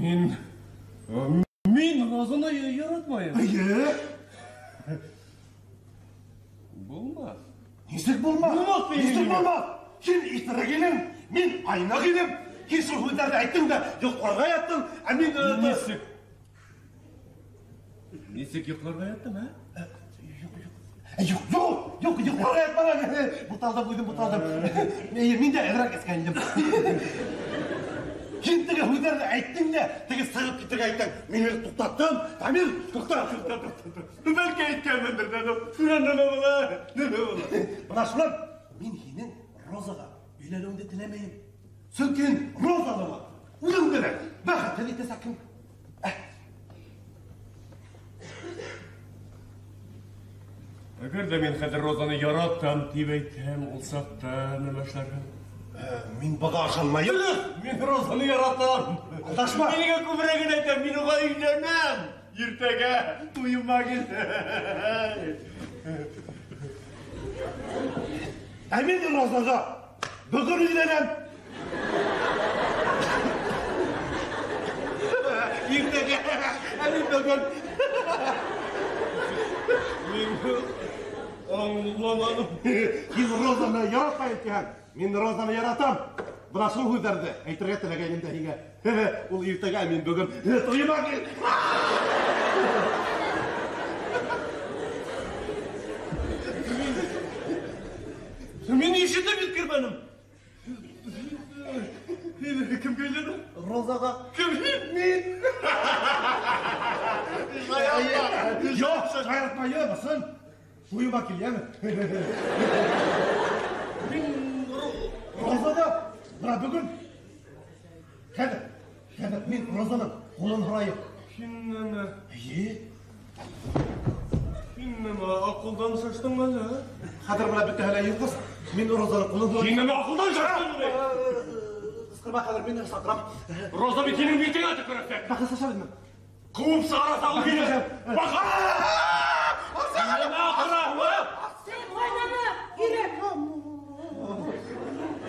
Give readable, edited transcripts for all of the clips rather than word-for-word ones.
Мин Розаны яратмайым. Әйе. Булмаҫ. Нисек булмаҫ? Булмаҫ, Нисек булмаҫ? Һин иҫерек инең, мин айныҡ инем. Һин шул һүҙҙәрҙе әйттең дә йоҡларға яттың, ә мин, Нисек? Нисек йоҡларға яттым, ә? Юҡ, юҡ. Юҡ, юҡ, юҡ, йоҡларға ятмаған. Буталдым, үҙем буталдым. Мин дә әҙерәк эскән инем. Һин теге һүҙҙәрҙе әйттең дә, теге сығып китергә әйттең. Мин һине туҡтаттым. Дамир, туҡта, туҡта, туҡта, туҡта. Бәлки әйткәнмендер, нәмә, нәмә була, нәмә була. Бына шунан мин һинең Розаға өйләнеүеңде теләмәйем. Сөнки Розаны ла үҙеңде лә бәхетһеҙ итәсәкһең. Әгәр ҙә мин хәҙер Розаны яратам тип әйтһәм, ул саҡта нәмә эшләрһең? Мин быға ышанмайым. Дөрөҫ, мин Розаны яратам. Алдашма. Мин һиңә күберәген әйтәм, мин уға өйләнәм. Иртәгә туйыма кил. Ә мин Розаға бөгөн өйләнәм. Иртәгә, ә мин бөгөн. Мин аңламаным. Һин Розаны яратмайым тиһәң, мин Розаны яратам. Бына шул һүҙҙәрҙе әйтергә теләгәйнем дә һиңә. Ул иртәгә, мин бөгөн. Туйыма кил. Мин ишетеп еткермәнем. Кемгә өйләнә? Розаға. Кем? Мин. Юҡ, шаяртма, ысын. Туйыма кил, йәме? Мин Розаға бына бөгөн. Хәҙер, хәҙер мин Розаның ҡулын һорайым. Һин нәмә? Эйе. Һин нәмә, аҡылдан шаштың әллә? Хәҙер бына бөтәһе лә йыйылғас, мин Розаның ҡулын һорайым. Һин нәмә, аҡылдан шаштыңмы? Ҡысҡырма, хәҙер мин саҡырам. Роза бит һинең битеңә төкөрәсәк. Баҡса бит. Ҡыуып сығарасаҡ ул һине. Баҡ!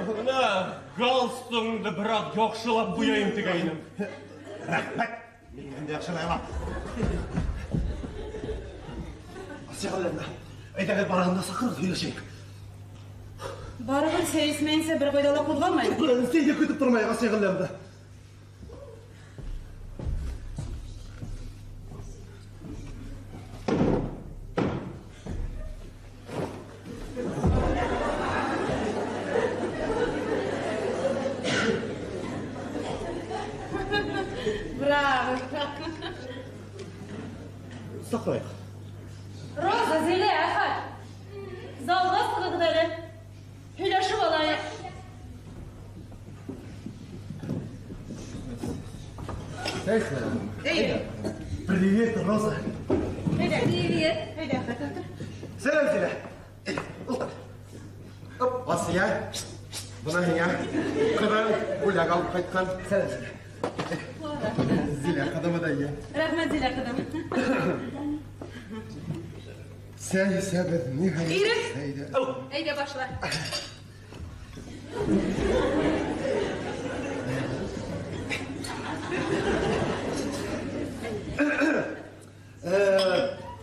Бына галстугыңды бер аҙ яҡшылап ҡуяйым тигәйнем. Рәхмәт. Мин инде яҡшылай алам. Асия, әйҙәгеҙ барыһын да саҡырығыҙ, һөйләшәйек. Барыбер сәй эсмәйенсә бер ҡайҙа ла ҡуҙғалмайым. Сәйҙе көтөп тормайыҡ, Асия Ғәлләмовна. Браво! Саҡлайыҡ. Роза, Зилә, Әхәт. Залға сығығыҙ әле. Һөйләшеп алайыҡ. Эй! Привет, Роза. Привет. Әйҙә, Әхәт, ултыр. Сәләм, Зилә. Ултыр. Оп, Асия. Бына һиңә ҡыҙың бүләк алып ҡайтҡан. Сәләм, Зилә. Зилә ҡыҙымы да йә. Рәхмәт, Зилә ҡыҙым. Сәй эсәбеҙ, ниһайәт. Ирек. Әйҙә. Әйҙә, башла.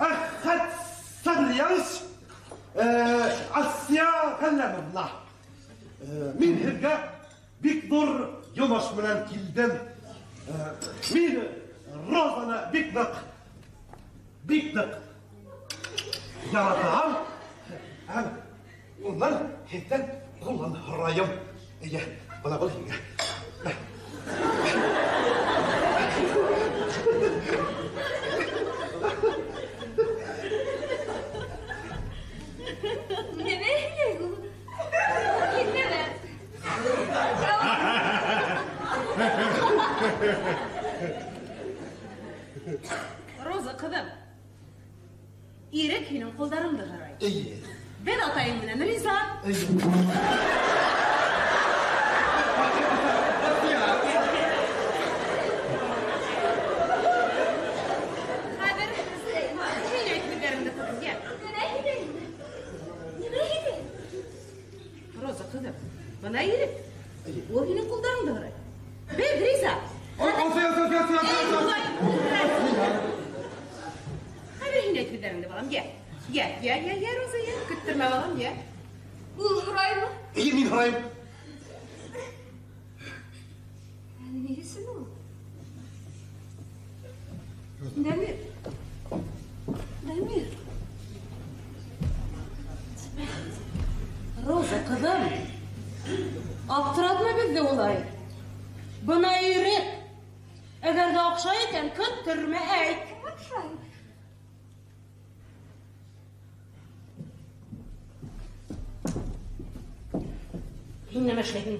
Әхәт Садриянович, Асия Ғәлләмовна. Мин һеҙгә бик ҙур йомош менән килдем. Мин Розаны бик ныҡ, бик ныҡ яратам. Һәм унан һеҙҙән ҡулын һорайым. Эйе, бына был һиңә. Нимә һөйләй ул? Нимә? Роза, ҡыҙым, Ирек һинең ҡулдарыңды һорай. Эйе. Беҙ атайың менән риза. Эйе. Хәҙер һин әйт һүҙҙәреңде, ҡыҙым, йә. Нимә һөйләй? Нимә һөйләй? Роза, ҡыҙым, бына Ирек. Ул һинең ҡулдарыңды һорай. Беҙ риза. Асия, Асия, Асия, Хәҙер һин әйт һүҙҙәреңде, балам, йә. Йә, йә, йә, йә, Роза, йә. Көттөрмә, балам, йә. Ул һораймы? Эйе, мин һорайым. Ни өсөн ул? Дамир. Дамир. Роза, ҡыҙым, аптыратма беҙҙе улай. Бына Ирек. Әгәр ҙә оҡшай икән, көттөрмә, әйт. Кем оҡшай? Һин нәмә эшләйһең?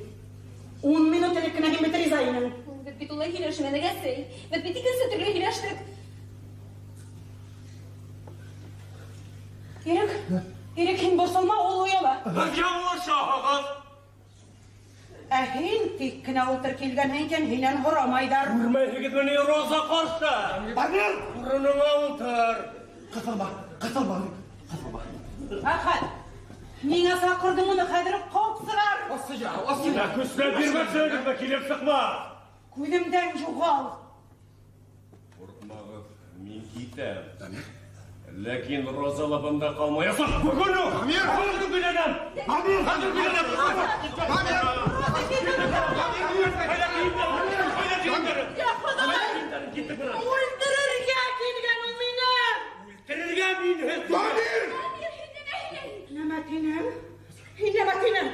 10 минут элек кенә һин бит риза инең. Беҙ бит улай һөйләшмәнек, әсәй. Беҙ бит икенсе төрлө һөйләштек. Ирек, Ирек, һин борсолма, ул ояла. Һеҙ яңылышаһығыҙ. Ә һин тик кенә ултыр килгәнһең икән, һинән һорамайҙар. Күрмәйһегеҙме ни, Роза ҡаршы? Дамир! Урыныңа ултыр. Ҡыҫылма, ҡыҫылма, ҡыҫылма. Әхәт, ниңә саҡырҙың уны? Хәҙер ҡыуып сығар. Асия, Асия. Көсләп бирмәҫһегеҙ ҙә килеп сыҡмаҫ. Күҙемдән юғал. Ҡурҡмағыҙ, мин китәм. Дамир. Ләкин Роза ла бында ҡалмаясаҡ. Бөгөн үк. Дамир! Хәҙер өйләнәм. Дамир! Хәҙер өйләнәм. Дамир! Я Хоҙай! Үлтерергә килгән ул мине! Үлтерергә мин һеҙҙе. Дамир! Нәмә тинең? Һин нәмә тинең?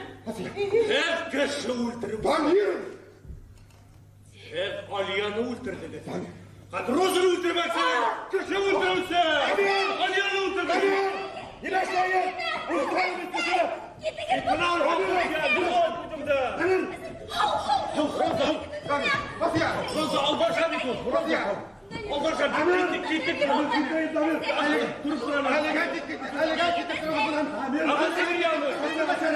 Һеҙ кеше үлтереп. Дамир! Һеҙ Алияны үлтерҙегеҙ. Хәҙер Розаны үлтермәксе! Кеше үлтереүсе! Алияны үлтерҙегеҙ! Нимә эшләйһең? Үлтерәм бит кешене! Китегеҙ! Бына үҙеңде! Дамир! Һау, һау. Асия! Роза, алдаша бит ул! Асия! Алдаша! Китек, китек! Дамир! Тороп тор әле! Әлегә китек, әлегә китек торабыҙ бынан. Ағасы бер яны! Алдаша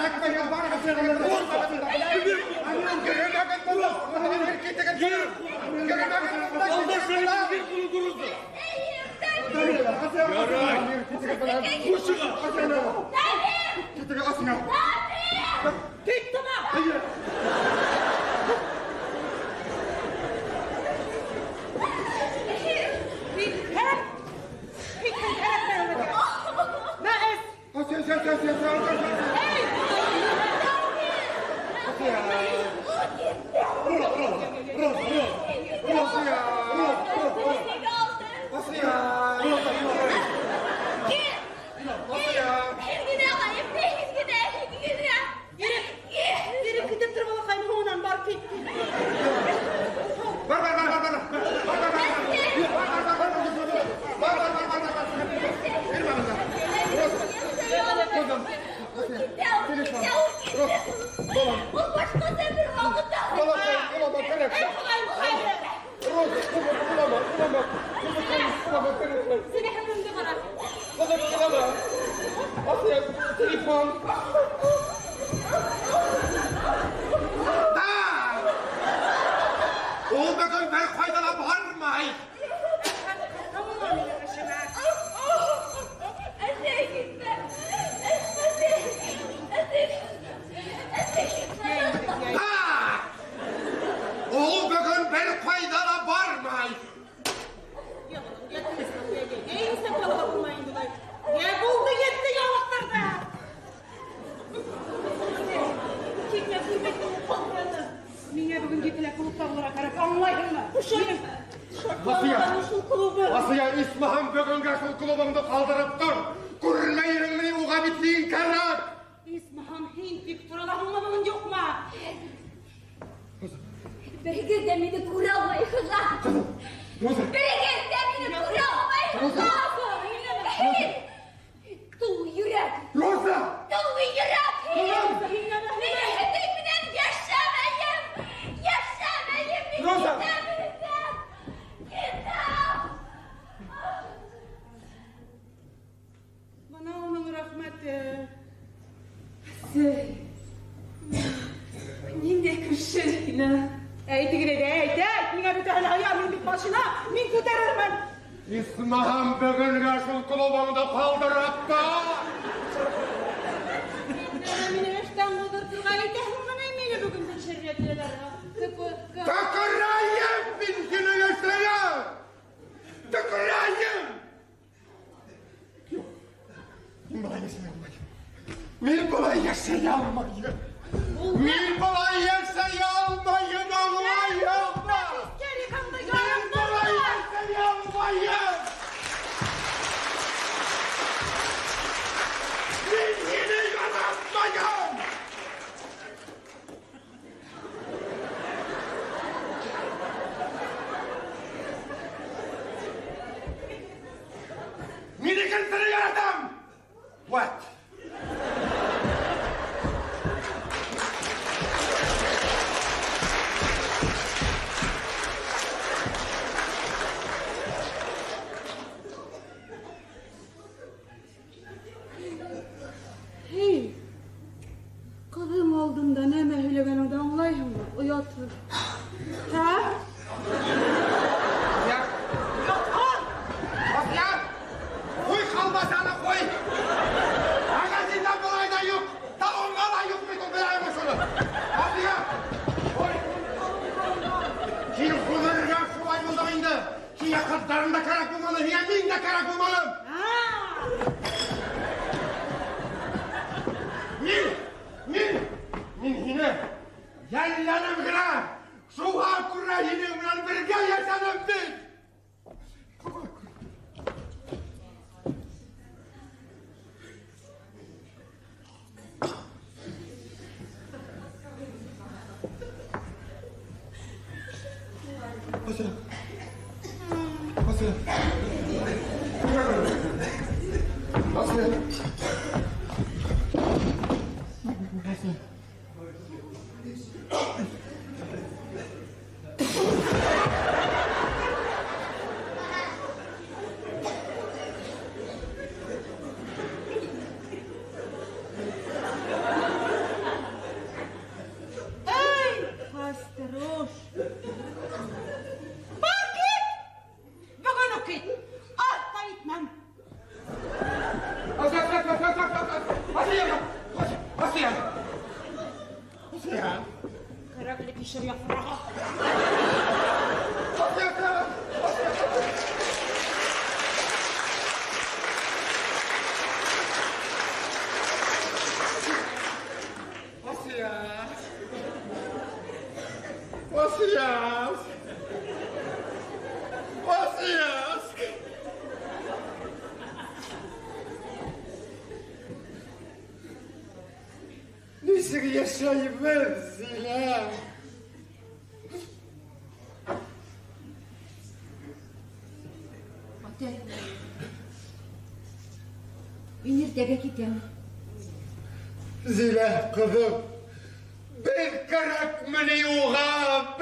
бир ҡулыңды, Роза! Ярай! Хушығыҙ! Тик тора! Һәм! Нәғәс! Эй! Кит! Һин генә ғәйепле, һин генә, һин генә. Ирек! Ирек, китеп тор, балаҡайым, һуңынан бар, кит, кит. Ул китә, ул китә, ул китә. Ул башҡаса бер ваҡытта. Эй, Хоҙайым, хәҙер! Сәләхетемде ҡара. Телефон. Да! Ул бөгөн бер ҡайҙа ла бармай. Әсәй китмә. Әсәй. Әсәй. Әсәй китмә. Да! Ул бөгөн бер ҡайҙа ла бармай. Йә, балам, йә, тыныслан, йә, йә. Йә, нишләп балаға булмай инде улай? Йә, булды, етте, ялыҡтырҙы. Китмә, күрмәҫ ул ҡалғаны. Миңә бөгөн етелә клубта булырға кәрәк, аңлайһыңмы? Асия. Шатланған шул клубы. Асия, исмаһам бөгөнгә шул клубыңды ҡалдырып тор. Күрмәйһеңме ни, уға бит һин кәрәк. Исмаһам, һин тик тора алаһыңмы бөгөн, юҡмы? Берегеҙ ҙә мине күрә алмайһығыҙ. Берегеҙ ҙә мине күрә алмайһығыҙ. Һин тул йөрәк. Роза! Тул йөрәк һин. Мин һеҙҙең менән йәшәмәйем. Йәшәмәйем. Мин Роза! китәм һеҙҙән. Китәм. Бына уның рәхмәте. Әсәй. Ниндәй кеше һин, ә? Әйтегеҙ әйҙә, әйт, әйт. Миңә бөтәһе лә ая, мин бит машина, мин күтәрермен. Исмаһам бөгөнгә шул клубыңды ҡалдырып тор. Мине эштән ҡыуҙыртырға итәһеңме ни мине бөгөн тикшерергә киләләр? Төкөрәйем мин һине эшләгән. кәрәк булманым. Мин һине йәлләнем генә. Шуға күрә һинең менән бергә йәшәнем бит. Асия. Асия. Асия. Асия. Эй, Хастерош! Бар кит! Бөгөн үк кит! Артта итмәм! Асия, Асия, Асия, Асия, Асия, Асия. Кәрәкле кишер яфрағы. Асия, Асия, Асия. Асия. Асия. Нисек йәшәйбеҙ, Зилә? Атай, мин иртәгә китәм. Зилә, ҡыҙым, беҙ кәрәкме ни уға?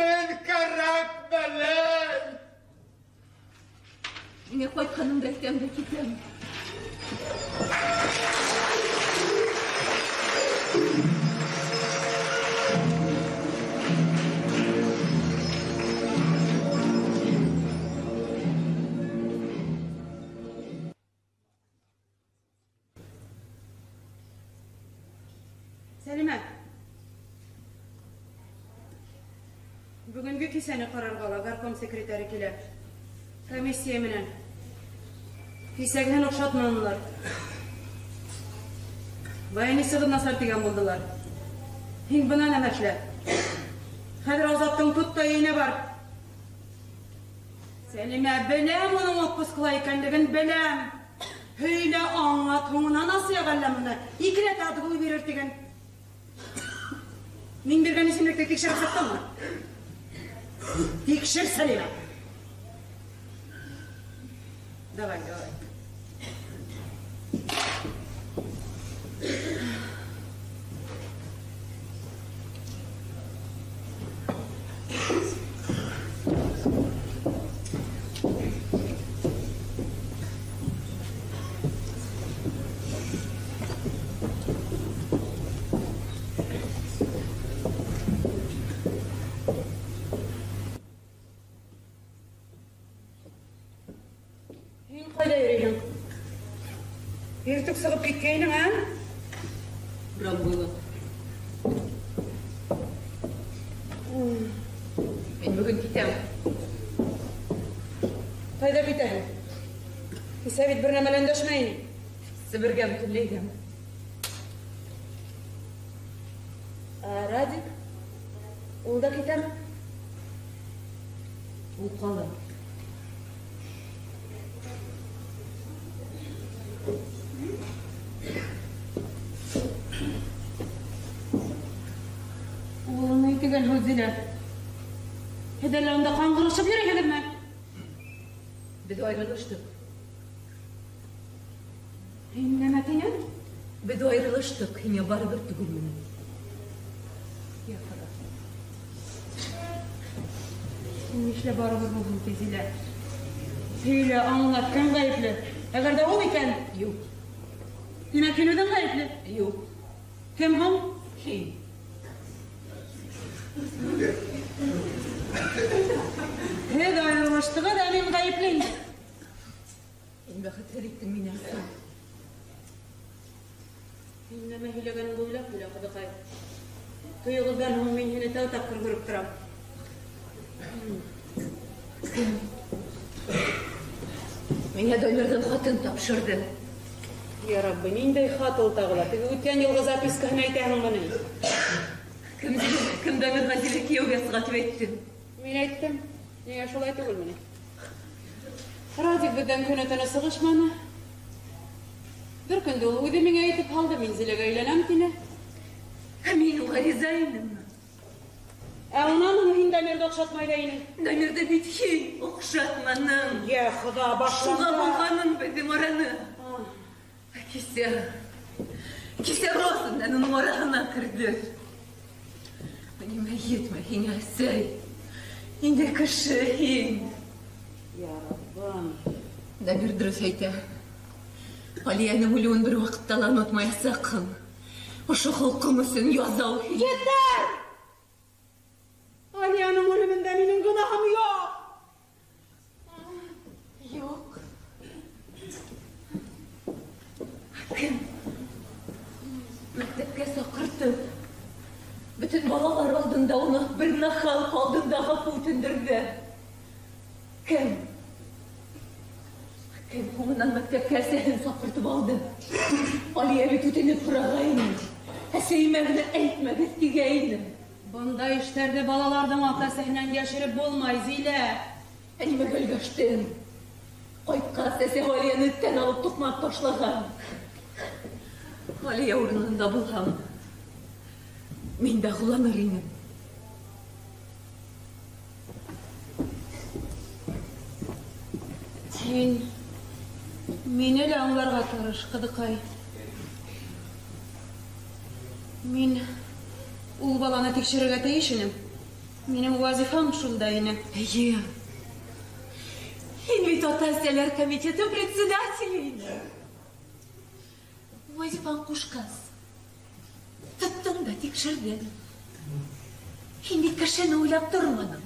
Беҙ кәрәкмеле? Миңә ҡайтҡанымды әйтәм дә китәм. Сәлимә, бөгөнгө кисәне ҡарарға ла горком секретаре килә. Комиссия менән. Кисәгеһен оҡшатманылар. Баянисығыҙ насар тигән булдылар. Һин бына нәмә эшлә. Хәҙер Азаттың тот та өйөнә бар. Сәлимә, беләм уның отпускыла икәнлеген, беләм. Һөйлә, аңлат, һуңынан Асия Ғәлләмовна икеләтә отгул бирер тигән. Мин биргән исемлекте тикшереп сыҡтыңмы? Тикшер, Сәлимә. Давай, давай. Һин ҡайҙа йөрөйһөң? Иртүк сығып киткәйнең, ә? Урам буйлап. Мин бөгөн китәм. Ҡайҙа китәһең? Кисә бит бер нәмә лә өндәшмәй инең. Себергә бөтөнләйгә. Ә Радик? Ул да китәме? Ул ҡала. Ул ни тигән һүҙ, Зилә? Һеҙ әллә унда ҡаңғырышып йөрөйһөгөҙмө? Беҙ айырылыштыҡ. Һин нәмә тинең? Беҙ айырылыштыҡ, һиңә барыбер түгелме ни? Я Хоҙа. Һин нишләп барыбер булһын ти, Зилә? Һөйлә, аңлат, кем ғәйепле? Әгәр ҙә ул икән? Юҡ. Тимәк, һин үҙең ғәйепле? Юҡ. Кем һуң? Һин. Һеҙ айырылыштығыҙ, ә мин ғәйепле инде. Һин бәхетһеҙ иттең мине, Асия. Һин нәмә һөйләгәнеңде уйлап һөйлә, ҡыҙыҡай. Туйығыҙҙан һуң мин һине тәү тапҡыр күреп торам. Миңә Дамирҙың хатын тапшырҙы. Я Рабби, ниндәй хат ул тағы ла? Теге үткән йылғы запискаһын әйтәһеңме ни? Кем Дамирға Зилә кейәүгә сыға тип әйтте? Мин әйттем. Ниңә шулай түгелме ни? Радик беҙҙән көнө-төнө сығышманы. Бер көндө ул үҙе миңә әйтеп һалды, мин Зиләгә өйләнәм тине. Ә мин уға риза инемме? Ә унан һуң һин Дамирҙы оҡшатмай ҙа инең. Дамирҙы бит һин оҡшатманың. Йә Хоҙа, башланды. Шуға булғаның беҙҙең араны. Кисә Роза менән уның араһына керҙе. Нимә етмәй һиңә, әсәй? Ниндәй кеше һин? Я Раббым. Дамир дөрөҫ әйтә. Алияның үлеүен бер ваҡытта ла онотмаясаҡһың. Ошо холҡоң өсөн яза ул һиңә. Етәр! Алияның үлемендә минең гонаһым юҡ. Юҡ. Кем? Мәктәпкә саҡыртып, бөтөн балалар алдында уны бер нахал алдында ғәфү үтендерҙе. Кем? Кем һуңынан мәктәпкә әсәһен саҡыртып алды? Алия бит үтенеп һорағайны. Әсәйемә генә әйтмәгеҙ тигәйне. Бындай эштәрҙе балаларҙың ата-әсәһенән йәшереп булмай, Зилә. Ә нимәгә өлгәштең? Ҡайтҡас, әсәһе Алияны эттән алып туҡмап ташлаған. Алия урынында булһам, мин дә ҡулланыр инем. Һин мине лә аңларға тырыш, ҡыҙыҡай. Мин ул баланы тикшерергә тейеш инем. Минең вазифам шунда ине. Эйе. Һин бит ата-әсәләр комитеты председателе инең. Вазифаң ҡушҡас, тоттоң да тикшерҙең. Һин бит кешене уйлап торманың.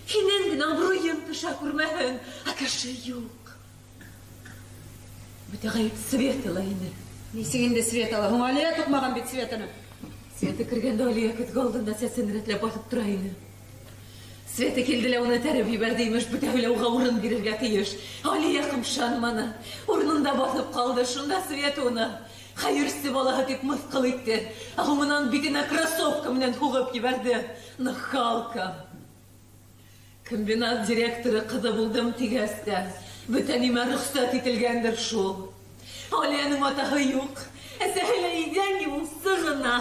Һинең генә абруйың төшә күрмәһен, ә кеше юҡ. Бөтә ғәйеп Светала ине. Нисек инде Светала? Һуң Алия туҡмаған бит Светаны. Света кергәндә Алия көҙгө алдында сәсен рәтләп баҫып тора ине. Света килде лә уны этәреп ебәрҙе, имеш, бөтәһе лә уға урын бирергә тейеш. Алия ҡымшанманы, урынында баҫып ҡалды. Шунда Света уны хәйерсе балаһы тип мыҫҡыл итте. Ә һуңынан битенә кроссовка менән һуғып ебәрҙе. Нахалка. Комбинат директоры ҡыҙы булдым тигәс тә, бөтә нимә рөхсәт ителгәндер шул. Алияның атаһы юҡ, әсәһе лә иҙән йыуыусы ғына.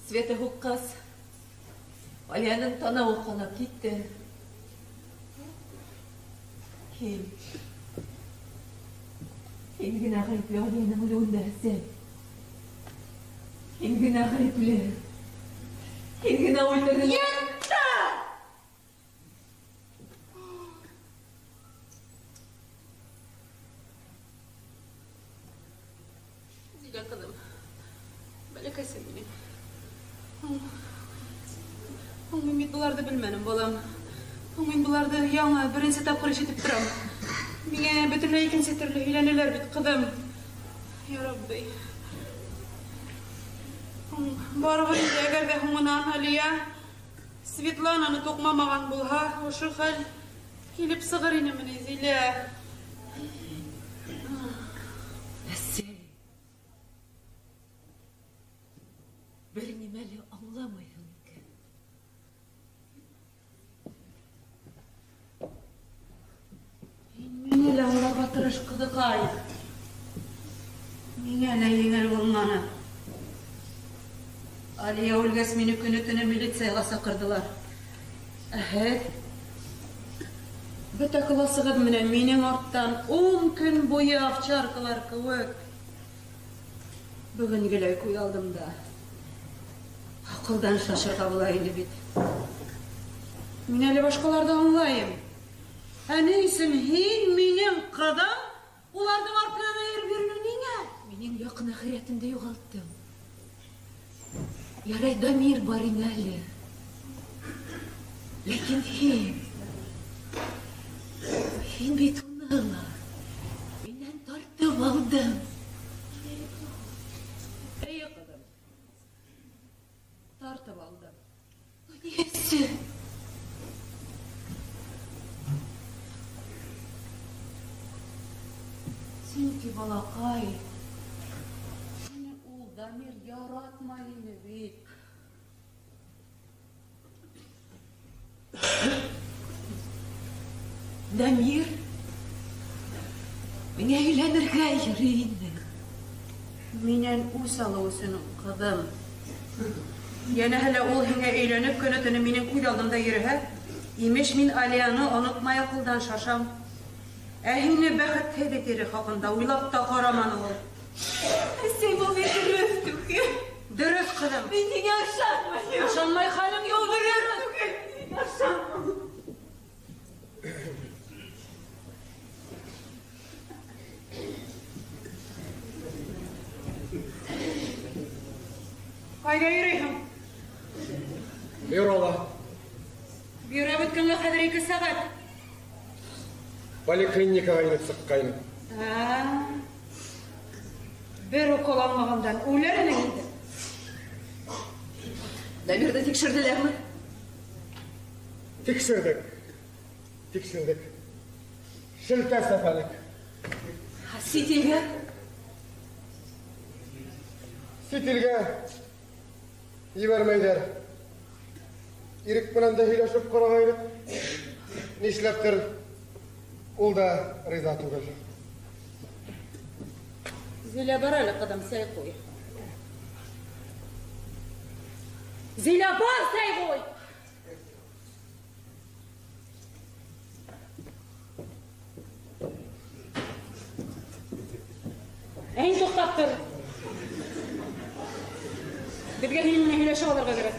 Света һуҡҡас, Алияның танауы ҡанап китте. Һин генә ғәйепле Алияның үлеүендә, әсәй. Һин генә ғәйепле. Һин генә үлтерҙең. Етте! Зилә ҡыҙым, бәләкәсем минең. Һуң мин бит быларҙы белмәнем, балам. Һуң мин быларҙы яңы беренсе тапҡыр ишетеп торам. Миңә бөтөнләй икенсе төрлө һөйләнеләр бит, ҡыҙым. Я Рабби. Һуң барыбер инде, әгәр ҙә һуңынан Алия Светлананы туҡмамаған булһа, ошо хәл килеп сығыр инеме ни, Зилә? Әсәй, бер нимә лә аңламайһың икән. Һин мине лә аңларға тырыш, ҡыҙыҡай. Миңә лә еңел булманы. Алия үлгәс, мине көнө-төнө милицияға саҡырҙылар. Ә һеҙ? Бөтә классығыҙ менән минең арттан 10 көн буйы овчаркалар кеүек. Бөгөнгөләй күҙ алдымда. Аҡылдан шашырға була инде бит. Мин әле башҡаларҙы аңлайым. Ә ни өсөн һин минең ҡыҙым уларҙың артынан эйәреп йөрөнөң ниңә? Минең яҡын әхирәтемде юғалттым. Ярай, Дамир бар ине әле. Ләкин һин бит уны ла минән тартып алдың. Эйе, ҡыҙым. Тартып алдым. Ни өсөн? Балаҡай. Һине ул Дамир яратмай ине бит. Дамир миңә өйләнергә йөрөй ине. Минән үс алыу өсөн, ҡыҙым. Йәнәһе лә ул һиңә өйләнеп көнө-төнө минең күҙ алдымда йөрөһә, имеш мин Алияны онотмай аҡылдан шашам. Ә һине бәхетһеҙ итер хаҡында уйлап та ҡараманы ул. Әсәй, был бит дөрөҫ түгел. Дөрөҫ, ҡыҙым. Мин һиңә ышанмайым. Ышанмай хәлең юҡ. Дөрөҫ түгел. Мин ышанмайым. Ҡайҙа йөрөйһөң? Бюрола. Бюро бөткәнгә хәҙер 2 сәғәт. Поликлиникаға инеп сыҡҡайным. Бер укол алмағандан үлер инең инде. Дамирҙы тикшерҙеләрме? Тикшерҙек. Тикшерҙек. Шелтә сәфәлек. Сит илгә? Сит илгә ебәрмәйҙәр. Ирек менән дә һөйләшеп ҡарағайныҡ. Нишләптер ул да риза түгел. Зилә, бар әле, ҡыҙым, сәй ҡуй. Зилә, бар, сәй ҡуй! Ә һин туҡтап тор. Беҙгә һинең менән һөйләшеп алырға кәрәк.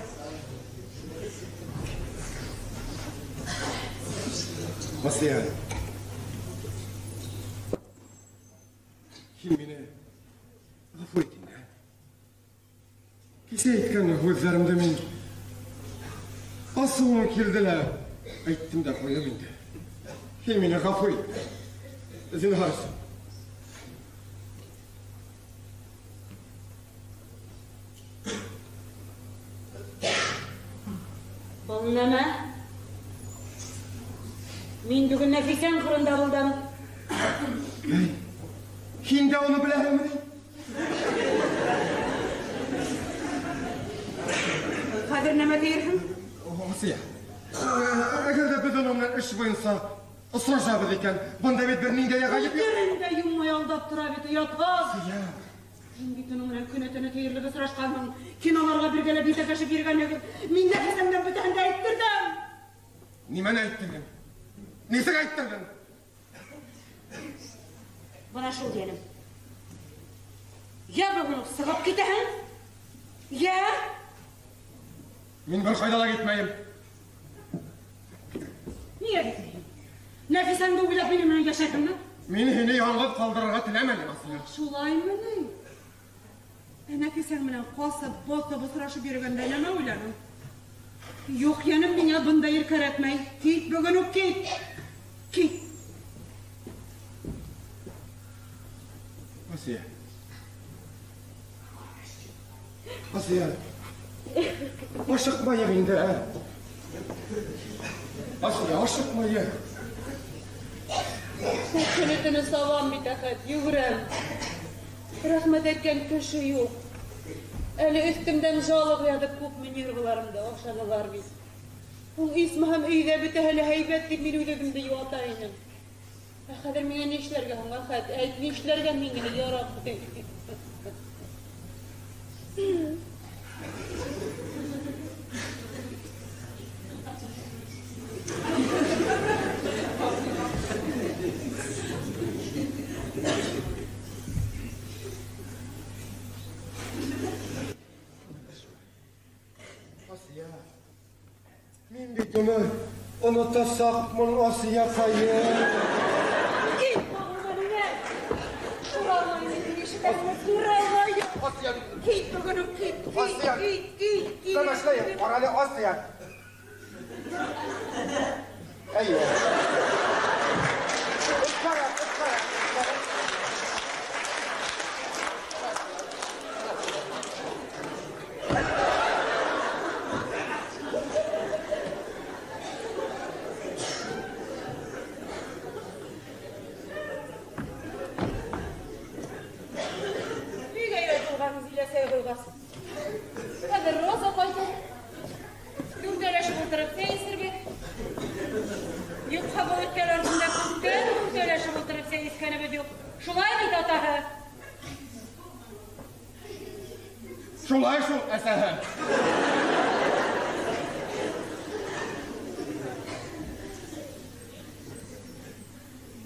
Асия, һин мине ғәфү ит инде. Кисә әйткән һүҙҙәремде мин асыуым килде лә әйттем дә ҡуйҙым инде. Һин мине ғәфү ит. Зинһар өсөн. Был нәмә? Мин бөгөн Нәфисәң ҡоронда булдым. Эй, һин дә уны беләһеңме ни? Хәҙер нәмә тиерһең? Асия, әгәр ҙә беҙ уның менән эш буйынса осрашабыҙ икән, бында бит бер ниндәй ғәйеп юҡ. Күҙҙәрен дә йоммай алдап тора бит, оятһыҙ. Асия. Һин бит уның менән көнө-төнө тиерлек осрашҡанһың. Киноларға бергәләп етәкләшеп йөрөгәнһегеҙ. Мин Нәфисәңдән бөтәһен дә әйттерҙем. Нимәне әйттерҙең? Нисек әйттерҙең? Бына шул йәнем. Йә бөгөн үк сығып китәһең, йә... Мин бер ҡайҙа ла китмәйем. Ниңә китмәйһең? Нәфисәңде уйлап минең менән йәшәйһеңме? Мин һине яңғыҙ ҡалдырырға теләмәнем, Асия. Шулаймы ни? Ә Нәфисәң менән ҡасып, баҫып осрашып йөрөгәндә нәмә уйланың? Юҡ, йәнем, миңә бындай ир кәрәкмәй. Кит, бөгөн үк кит. Кит. Асия. Асия. Ашыҡмайыҡ инде, ә? Асия, ашыҡмайыҡ. Көнө-төнө сабам бит, Әхәт, йүгерәм. Рәхмәт әйткән кеше юҡ. Әле өҫтөмдән жалоб яҙып күпме нервыларымды ашанылар бит. Ул исмаһам өйҙә бөтәһе лә һәйбәт тип мин үҙ-үҙемде йыуата инем. Ә хәҙер миңә ни эшләргә һуң, Әхәт? Әйт, ни эшләргә миңә, я Рабби? Асия, мин бит уны онотасаҡмын, Асияҡайым. Кит, ҡағылма миңә. Күрә алмайым мин һине, ишетәһеңме? Күрә алмайым. Асия. Кит, бөгөн үк кит, кит, Асия. кит, кит, кит. Тынышлайыҡ, ҡара әле, Асия. Әйе. Ҡара, ҡара, ҡара. утырып сәй эсербеҙ. Юҡһа был өҫтәл артында күптән дүртәүләшеп ултырып сәй эскәнебеҙ юҡ. Шулай бит, атаһы? Шулай шул, әсәһе.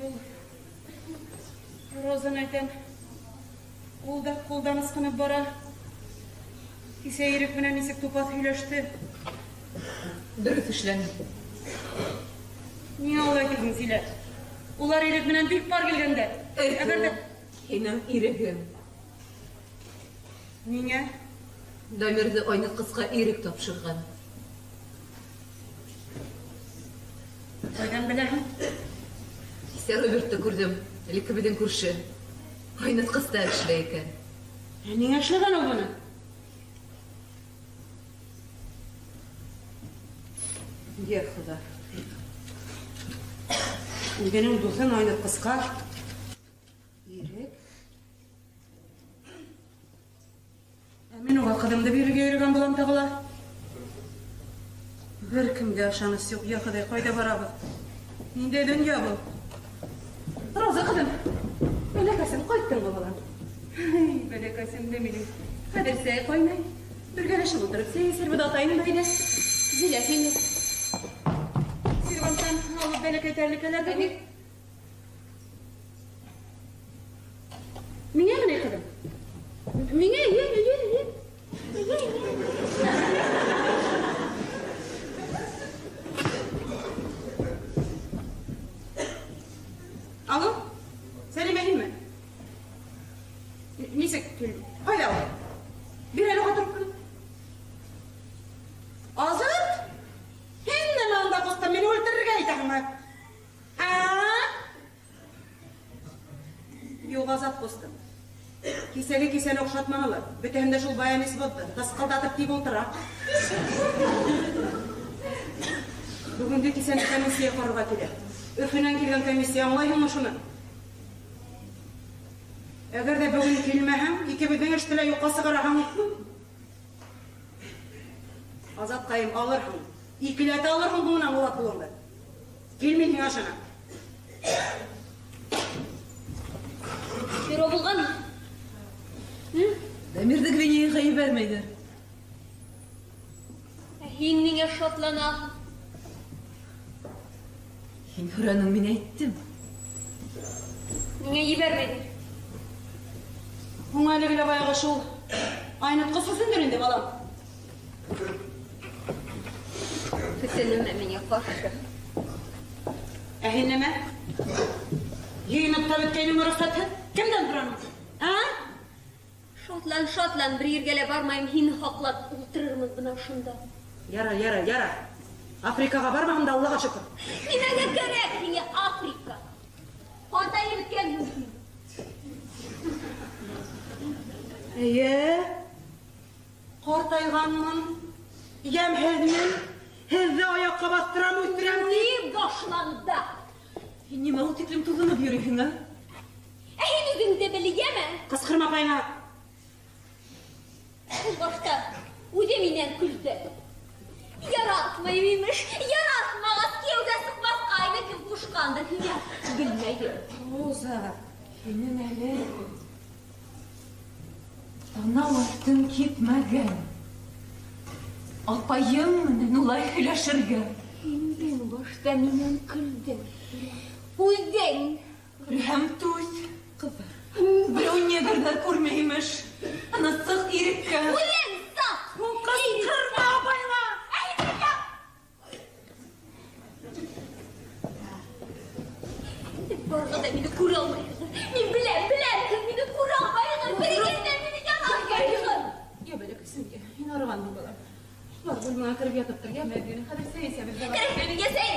Был Розаны әйтәм. Ул да ҡулдан ысҡынып бара. Кисә Ирек менән нисек тупаҫ һөйләште. Дөрөҫ эшләне. Ниңә улай килдең, Зилә? Улар Ирек менән бик пар килгәндә. Әгәр дә Һинең ирегең. Ниңә? Дамирҙы айнытҡысҡа Ирек тапшырған. Ҡайҙан беләһең? Кисә Робертты күрҙем. Элекке беҙҙең күрше. Айнытҡыста эшләй икән. Ә ниңә эшләгән ул быны? Йә Хоҙа. Үҙенең дуҫын айнытҡысҡа Ирек. Ә мин уға ҡыҙымды бирергә йөрөгән булам тағы ла. Бер кемгә ышаныс юҡ. Йә Хоҙай, ҡайҙа барабыҙ? Ниндәй донъя был? Роза ҡыҙым, бәләкәсем, ҡайттыңмы, балам? Ай, бәләкәсем дә минең. Хәҙер сәй ҡайнай. Бергәләшеп ултырып сәй эсербеҙ, атайың да әйҙә. Зилә, һин дә. Серванттан алып бәләкәй тәрлекәләрҙе бир. Миңә генә, ҡыҙым. Миңә, йә, йә, йә. Йә, йә. Алло, Сәлимә, һинме? Нисек кил? Ҡайҙа ул? Бир әле уға трубканы. Азат? Һин нәмә унда, ҡустым, мине үлтерергә итәһеңме? Ә? Юҡ, Азат ҡустым. Кисәге кисәне оҡшатманылар. Бөтәһен дә шул баянист боҙҙо. Тасҡылдатып тик ултыра. Бөгөнгө кисәне комиссия ҡарарға килә. Өфөнән килгән комиссия, аңлайһыңмы шуны? Әгәр ҙә бөгөн килмәһәң, икебеҙҙең эште лә юҡҡа сығараһың. Азатҡайым, алырһың. Икеләтә алырһың һуңынан улап ҡулыңды. Кил, мин һиңә ышанам. Бюро булғанмы? Дамирҙы Гвинеяға ебәрмәйҙәр. Ә һин ниңә шатланаһың? Һин һораның, мин әйттем. Ниңә ебәрмәйҙәр? Һуң әле генә баяғы шул айнытҡыс өсөндөр инде, балам. Көсөнөмә миңә ҡаршы. Ә һин нәмә? Йыйынып та бөткәйнең рөхсәтһеҙ. Кемдән һораның? Ә? Шатлан, шатлан, бер ергә лә бармайым, һине һаҡлап ултырырмын бына шунда. Ярар, ярар, ярар. Африкаға бармаһам да Аллаға шөкөр. Нимәгә кәрәк һиңә Африка? Ҡартайып бөткәнһең һин. Эйе, ҡартайғанмын, йәмһеҙмен, һеҙҙе аяҡҡа баҫтырам, үҫтерәм тип. Ни башланды? Һин нимә ул тиклем туҙынып йөрөйһөң, ә? Ә һин үҙеңде белгәме? Ҡысҡырма апайыңа. Ул башта үҙе минән көлдө. Яратмайым имеш, яратмағас кейәүгә сыҡмаҫҡа ине, кем ҡушҡандыр һиңә, белмәйем. Роза, һинең әле танау артың кипмәгән. Апайың менән улай һөйләшергә. Һин үҙең башта минән көлдөң. Үҙең. Һәм түҙ, ҡыҙым. Берәү негрҙар күрмәй имеш. Ана сыҡ иреккә. Үҙең сыҡ! Ҡысҡырма апайыңа! Барығыҙ ҙа мине күрә алмайһығыҙ. Мин беләм, беләм, һеҙ мине күрә алмайһығыҙ. Берегеҙ ҙә мине яратмайһығыҙ. Йә, бәләкәсем, йә. Һин арығанһың, балам. Бар, бүлмәңә кереп ятып тор, йәме? Хәҙер сәй эсәбеҙ, балам. Кәрәкмәй миңә сәй.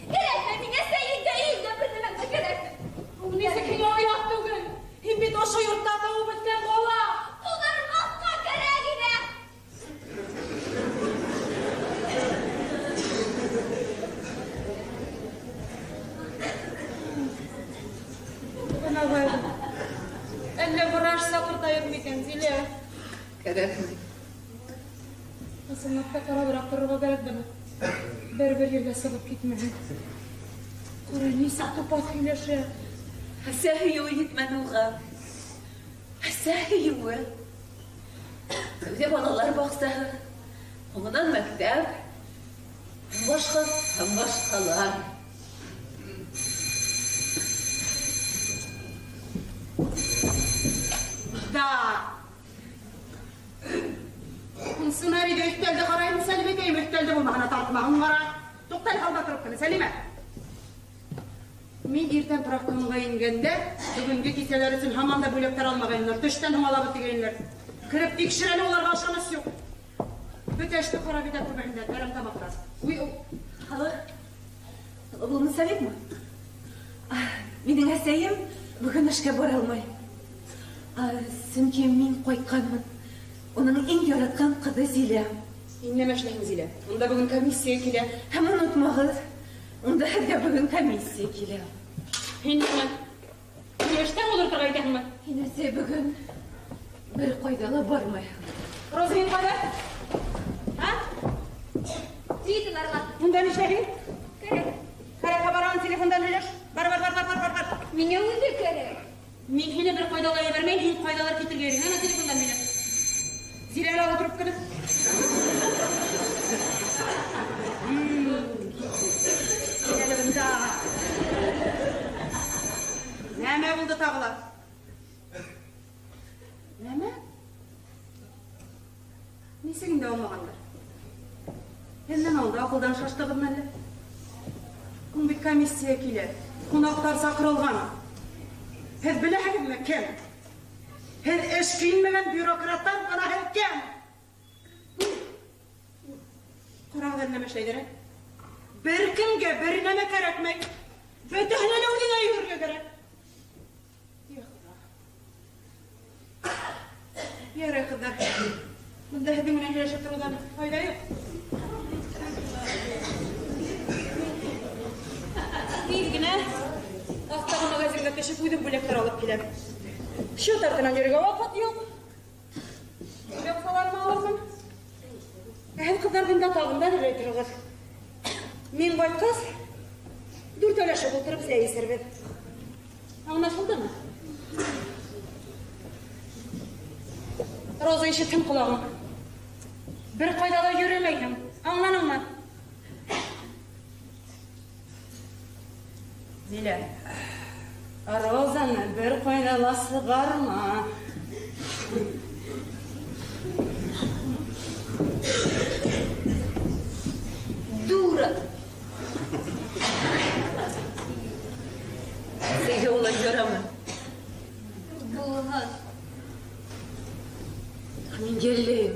Кәрәкмәй миңә сәй ҙә, өй ҙә, бер нәмәң дә кәрәкмәй. Ул нисек һиңә оят түгел? Һин бит ошо йортта тыуып үҫкән бала. Тыуҙырмаҫҡа кәрәк ине. Бына был. Әллә врач саҡыртайыҡ микән, Зилә? Кәрәкмәй. Ысынлап та ҡарабыраҡ торорға кәрәк быны. Бер-бер ергә сығып китмәһен. Ҡара, нисек тупаҫ һөйләшә. Әсә һөйөүе етмәне уға. Әсә һөйөүе. Тәүҙә балалар баҡсаһы, һуңынан мәктәп, һәм башҡа, һәм башҡалар. Да. Сценарийҙа өҫтәлде ҡарайым, Сәлимәкәйем, өҫтәлде булмағына тартмағын ҡара. Туҡта әле, алма трубканы, Сәлимә. Мин иртән профкомға ингәндә, бөгөнгө кисәләр өсөн һаман да бүләктәр алмағайнылар, төштән һуң алабыҙ тигәйнеләр. Кереп тикшер әле, уларға ышаныс юҡ. Бөтә эште харап итә күрмәһендәр, әрәм тамаҡтар. Уй, Алло, был Мусабекме? Минең әсәйем бөгөн эшкә бара алмай. Сөнки мин ҡайтҡанмын. Уның иң яратҡан ҡыҙы Зилә. Һин нәмә эшләйһең, Зилә? Унда бөгөн комиссия килә. Һәм онотмағыҙ, унда һеҙгә бөгөн комиссия килә. Һин нимә? Һин эштән ултырырға итәһеңме? Һин, әсәй, бөгөн бер ҡайҙа ла бармайһың. Роза, һин ҡайҙа? А? Твиттерға. Унда ни эшләйһең? Кәрәк. Кәрәккә барған телефондан һөйләш. Бар, бар, бар, бар, бар, бар, бар. Миңә үҙе кәрәк. Мин һине бер ҡайҙа ла ебәрмәйем, һин ҡайҙалар китергә йөрөйһөң. Ана телефондан һөйләш. Зилә, әле ултырып кенә. Әле бында. Нәмә булды тағы ла? Нәмә? Нисек инде алмағандар? Һеҙҙең алда аҡылдан шаштығыҙмы әллә? Һуң бит комиссия килә, ҡунаҡтар саҡырылған. Һеҙ беләһегеҙме кем? Һеҙ эш килмәгән бюрократтар, бына һеҙ кем? Ҡарағыҙ әле нәмә эшләйҙәр, ә? Бер кемгә бер нәмә кәрәкмәй. Бөтәһенә лә үҙеңә йүгерергә кәрәк. Йә Хоҙа. Ярай, ҡыҙҙар. Бында һеҙҙең менән һөйләшеп тороуҙан файҙа юҡ. Тиҙ генә аҫтағы магазинға төшөп үҙем бүләктәр алып киләм. Счет артынан йөрөргә ваҡыт юҡ. Аҡсаларымы алырмын. Ә һеҙ, ҡыҙҙар, бында табында әҙерләй тороғоҙ. Мин ҡайтҡас, дүртәүләшеп ултырып сәй эсербеҙ. Аңлашылдымы? Роза, ишетһен ҡолағың. Бер ҡайҙа ла йөрөмәйһең. Аңланыңмы? Зилә, Розаны бер ҡайҙа ла сығарма. Дура! Һеҙгә улай ярамай. Булһын. Мин йәлләйем.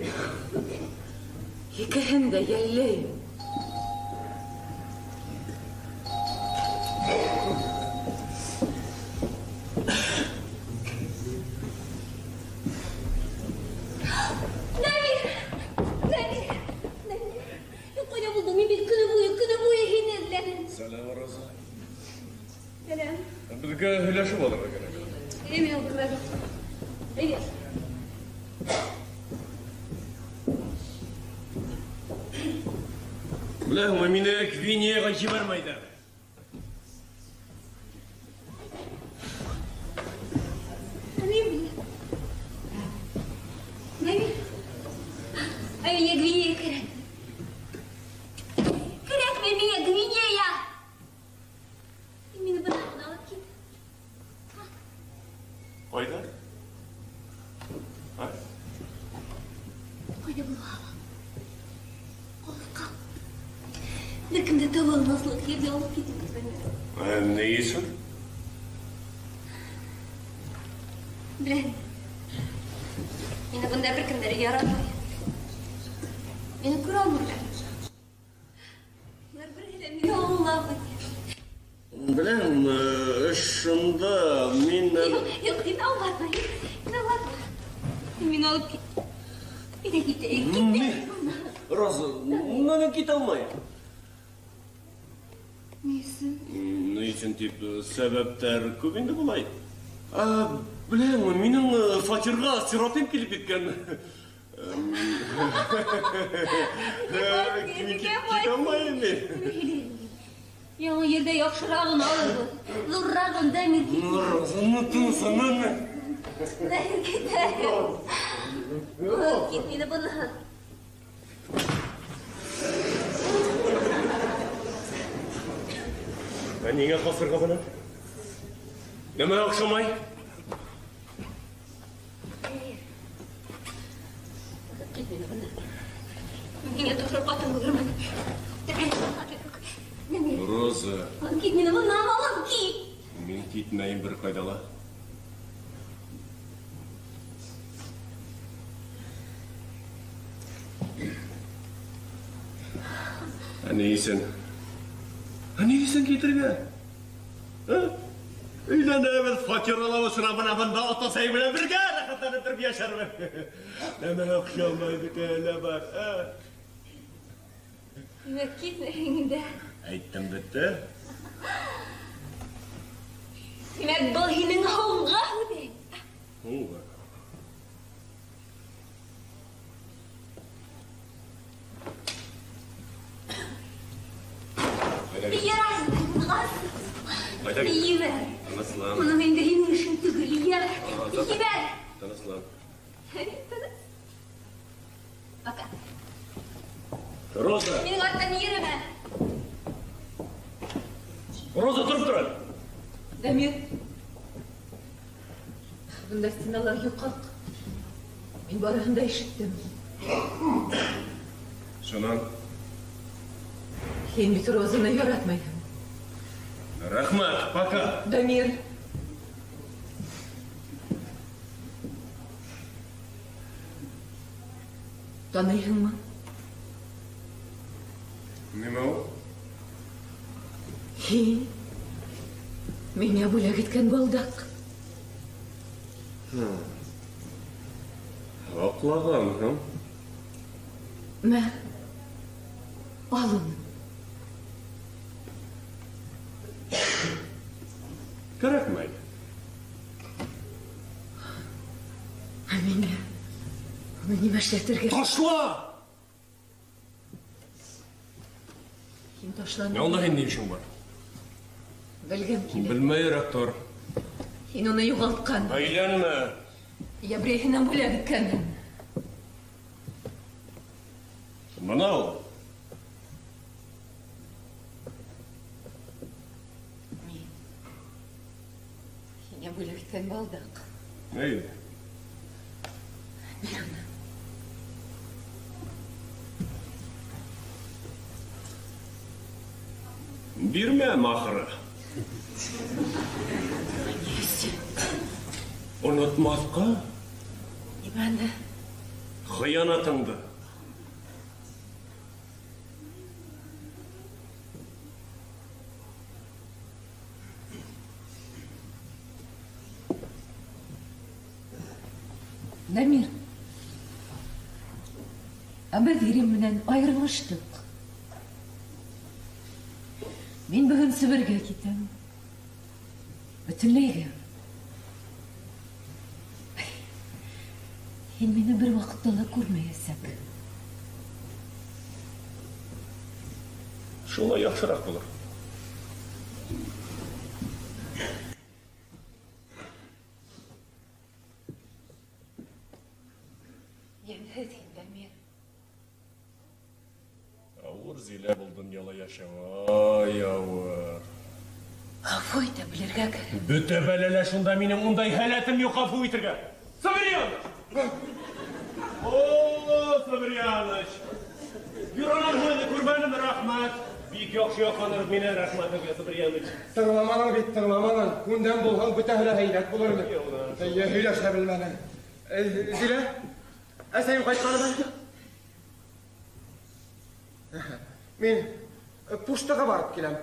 Икеһен дә йәлләйем. Дамир! Дамир! Дамир! Һин ҡайҙа булдың? Мин бит көнө буйы, көнө буйы һине эҙләнем. Сәләм, Роза. Сәләм. Беҙгә һөйләшеп алырға кәрәк. Әйҙә, мин ултырмайым. Әйҙә. Беләһеңме, мине Гвинеяға ебәрмәйҙәр. Мин беләм. Дамир. Ә миңә Гвинея кәрәк. Кәрәкме миңә Гвинея? Һин мине бына ғына алып кит. Ҡайҙа? А? Ҡайҙа булһа ла. Алыҫҡа. Бер кем дә таба алмаҫлыҡ ергә алып китегеҙ мине. Ә, ни өсөн? Беләм. Мине бында бер кем дә яратмай. Мине күрә алмайҙар. Улар береһе лә мине аңламай. Беләм, эш шунда, мин... Юҡ, юҡ, һин аңлатма, һин аңлатма. Һин мине алып кит. Әйҙә китәйек, китәйек. Роза, мин китә алмайым. Ни өсөн? Ни өсөн тип, сәбәптәр күп инде былай. Беләңме, минең фатирға сиротым килеп еткән. Китә алмайым мин. Яңы ерҙә яҡшырағын алырбыҙ. Ҙурырағын, Дамир, кит. Роза, ну тынсана. Дамир, кит. Кит мине бынан. Ә ниңә ҡасырға бына? Нәмә оҡшамай? Кит мине бынан. Мин һиңә тоғро ҡатын булырмын. Роза. Кит мине бынан, алып кит. Мин китмәйем бер ҡайҙа ла. Ә ни өсөн? Ә ни өсөн китергә? Өйләнәбеҙ, фатир алабыҙ, шунан бына бында ата-әсәй менән бергә рәхәтләнеп тороп йәшәрбеҙ. Нәмә оҡшамай бит әле бар. Тимәк, китмәйһең инде. Әйттем бөттө. Тимәк, был һинең һуңғы һүҙең. Һуңғы. Ярай, ебәр. Тыныслан. Бының инде һинең эшең түгел, ебәр. Ебәр. Тыныслан. Пока. Роза. Минең арттан йөрөмә. Роза, тороп тор әле. Дамир. Бында стеналар йоҡаҡ. Мин барыһын да ишеттем. Шунан? Һин бит Розаны яратмайһың. Рәхмәт, пока. Дамир. Таныйһыңмы? Нимә ул? Һин миңә бүләк иткән балдаҡ. Аҡлағанһың. Мә, ал уны. Кәрәкмәй. Ә миңә уны нимә эшләтергә? Ташла! Һин ташланма. Ә унда һинең ни эшең бар? Белгем килә. Белмәйерәк тор. Һин уны юғалтҡан. Әйләнмә. Йә берәйһенән бүләк иткәнһең. Бына ул. Мин һиңә бүләк иткән балдаҡ. Әйҙә. Бир уны. Бирмәм ахыры. Онотмаҫҡа? Нимәне? Хыянатыңды. Дамир, ә беҙ ирем менән айырылыштыҡ. Мин бөгөн Себергә китәм. Бөтөнләйгә. Һин мине бер ваҡытта ла күрмәйәсәк. Шулай яҡшыраҡ булыр. Йәмһеҙ һин, Дамир. Ауыр Зилә был донъяла йәшәү. Ай, ауыр. Ғәфү итә белергә кәрәк. Бөтә бәләлә шунда минең ундай һәләтем юҡ ғәфү итергә. Сабирьяныч! О, Сабирьяныч! Юранан һүҙе күрмәнем, рәхмәт. Бик яҡшы яҡланыр мине, рәхмәт һеҙгә, Сабирьяныч. Тыңламаның бит, тыңламаның. Күндәм булһаң, бөтәһе лә һәйбәт булыр ине. Эйе, һөйләшә белмәнең. Зилә, әсәйем ҡайтҡанмы? Мин пуштаға барып киләм.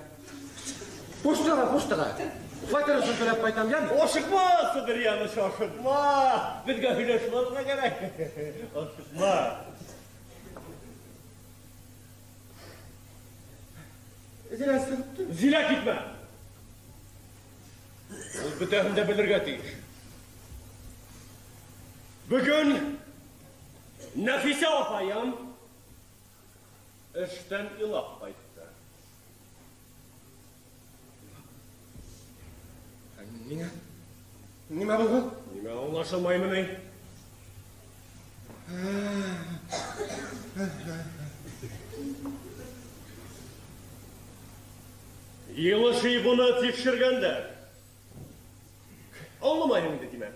Пуштаға, пуштаға. Фатир өсөн түләп ҡайтам, йәме? Ашыҡма, Сабирьяныч, ашыҡма. Беҙгә һөйләшеп алырға кәрәк. Ашыҡма. Зилә сығып тор. Зилә, китмә. Ул бөтәһен дә белергә тейеш. Бөгөн Нәфисә апайым эштән илап ҡайтты. Ниңә? Нимә булған? Нимә аңлашылмаймы ни? Йылышый быны тикшергәндәр. Аңламайһың инде, тимәк.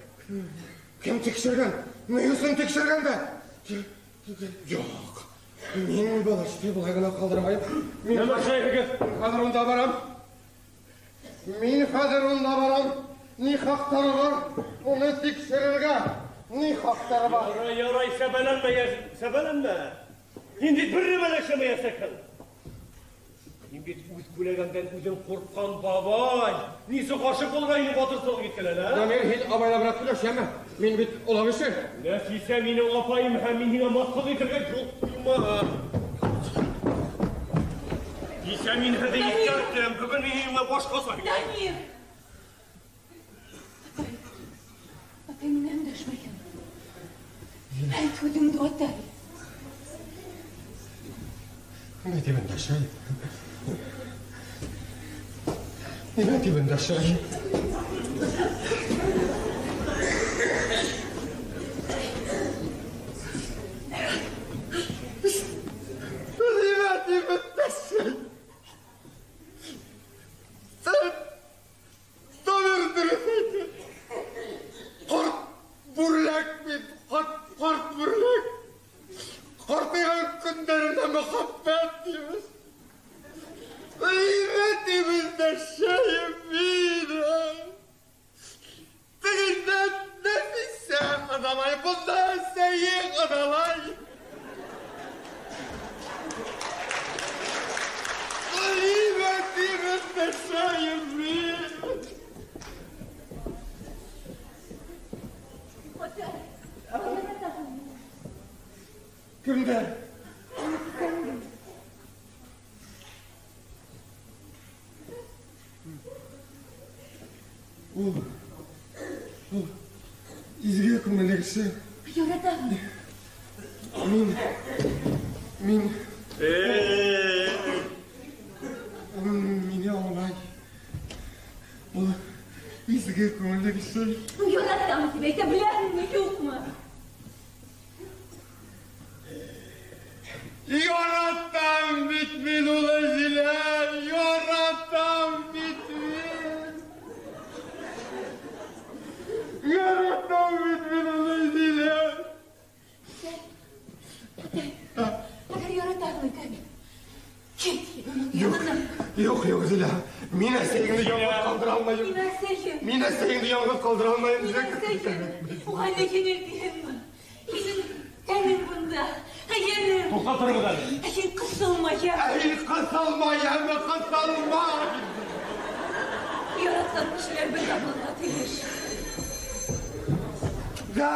Кем тикшергән? Ни өсөн тикшергәндәр? Юҡ. Мин был эште былай ғына ҡалдырмайым. Мин Нәмә эшләйһегеҙ? Хәҙер унда барам. Мин хәҙер унда барам. Ни хаҡтары бар? Уны тикшерергә. Ни хаҡтары бар? Ярай, ярай, сәбәләнмә, сәбәләнмә. Һин бит бер нәмә лә эшләмәйәсәкһең. Һин бит үҙ күләгәңдән үҙең ҡурҡҡан бабай. Нисе ғашиҡ булырға һине батырсылыҡ иткән, ә? Дамир, һин абайлабыраҡ һөйләш, йәме? Мин бит оло кеше. Нәфисә минең апайым һәм мин һиңә мыҫҡыл итергә юл ҡуймам. Нисә мин һеҙҙе иҫкәрттем, бөгөн мин һиңә башҡаса һөйләйем. Дамир! Атай, атай, мин өндәшмәйем. Әйт һүҙеңде, атай. Нимә тип өндәшәйем? Нимә тип өндәшәйем? Нимә тип өндәшәйем? Һин Дамир дөрөҫ әйтә. Ҡарт бүрләк бит, ҡарт бүрләк. Ҡартайған көндәрендә мөхәббәт тибеҙ. Нимә тип өндәшәйем мин? Тегендә Нәфисә ыҙалай, бында әсәйең ыҙалай. Нимә тип өндәшәйем мин? Атай, яратаһыңмы? Кемде? Ул, ул изге күңелле кеше. Яратаһың. Мин, мин, ул мине аңлай. Ул изге күңелле кеше. Яратам тип әйтә беләһеңме, юҡмы? Яратам бит мин уны, Зилә, яратам бит мин. Яратам бит мин уны, Зилә. Атай, әгәр яратаһың икән, кит уның Юҡ, янына. юҡ, юҡ, Зилә. Мин әсәйеңде яңғыҙ ҡалдыра алмайым. Мин әсәйем. Мин әсәйеңде яңғыҙ ҡалдыра алмайым. Мин әсәйем. Уға ни еңел тиһеңме? Һинең тәнең бында, хәйерем. Туҡтап тороғоҙ әле. Ә һин ҡыҫылма, йәме. Ә һин ҡыҫылма, йәме, ҡыҫылма. Яратҡан кешеләр бергә булырға тейеш. Да.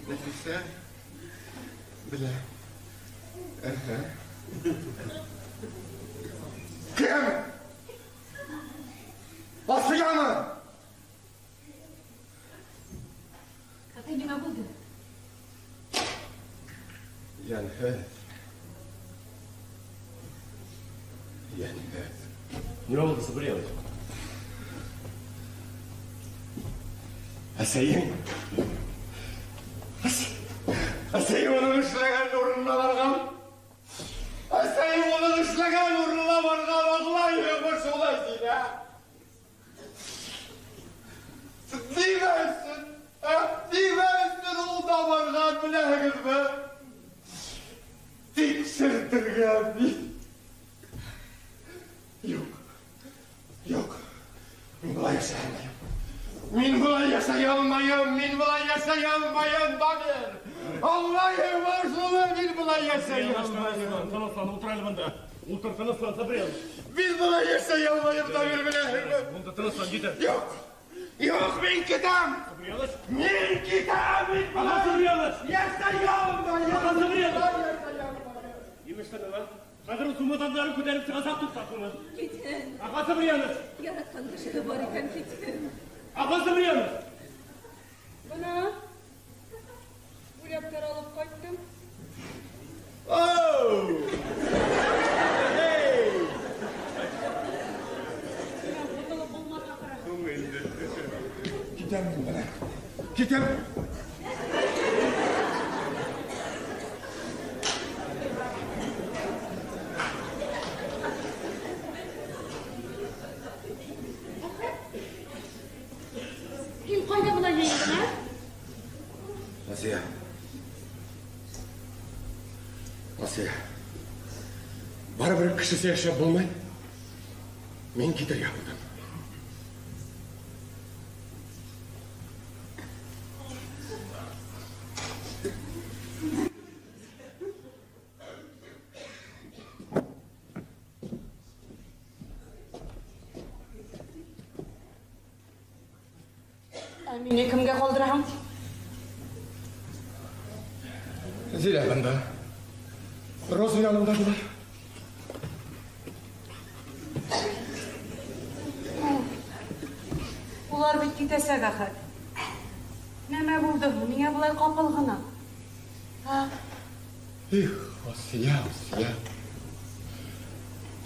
Нәфисә белә. Кем? Асиямы? Атай, нимә булды? Йәнһеҙ. Йәнһеҙ. Нимә булды, Сабриевич? Әсәйең. Әсәйең уның эшләгән урынына барған. Әсәйең уның эшләгән урынына барған. Аңлайһыңмы шулай, Зилә? Нимә өсөн? Ә? Нимә өсөн ул да барған, беләһегеҙме? Тикшертергә бит. Юҡ. Юҡ. Мин былай йәшәй алмайым. Мин былай йәшәй алмайым. Мин былай йәшәй алмайым, Дамир. Аңлайһыңмы шуны? Мин былай йәшәй алмайым. Тыныслан, ултыр әле бында. Ултыр, тыныслан, Сабриевич. Мин былай йәшәй алмайым, Дамир, беләһеңме? Бында тыныслан, етер. Юҡ. Юҡ, мин китәм. Сабриевич. Мин китәм, мин Ага, былай Сабриевич. йәшәй алмайым. Ага, Сабриевич. Былай йәшәй алмайым. Имештән, хәҙер ул сумаҙандарын күтәреп сығасаҡ, туҡтат уны. Китһен. Ага, Сабриевич. Яратҡан кешеһе бар икән, китһен. Аға Сабрияныч! Бына бүләктәр алып ҡайттым. Оу! Эй! Ҡотолоп булмаҫ ахыры. Китәм мин бына. Китәм. Һин ҡайҙа былай йыйылдың, ә? Асия. Асия. Барыбер кешесе йәшәп булмай. Мин китергә булдым. Ә мине кемгә ҡалдыраһың? Зилә бында. Роза янымда була. Улар бит китәсәк, Әхәт. Нәмә булды? Ниңә былай ҡапыл ғына? А? Их, Асия, Асия.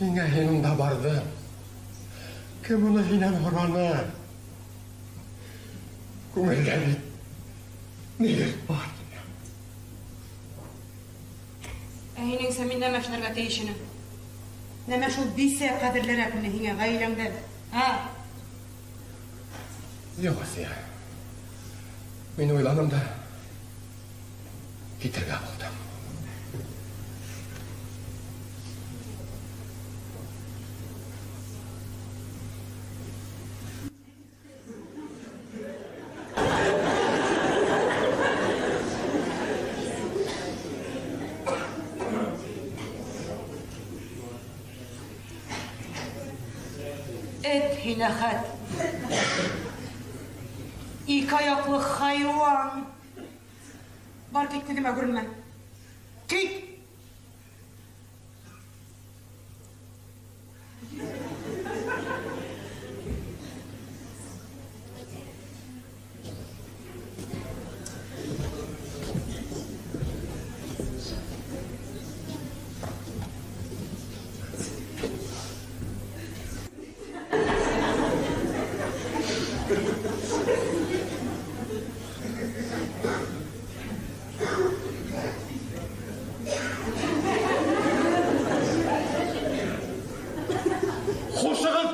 Ниңә һин унда барҙың? Кем уны һинән һораны? Күңелдә бит ниҙер бар. Ә һинеңсә мин нәмә эшләргә тейеш инем? Нәмә шул бисә ҡәҙерлерәк мине һиңә ғаиләңдән? Ә? Юҡ, Асия. Мин уйланым да китергә булдым. Эт һин, Әхәт. Ике аяҡлы хайуан. Бар кит, күҙемә күренмә. Кит! Хушығыҙ!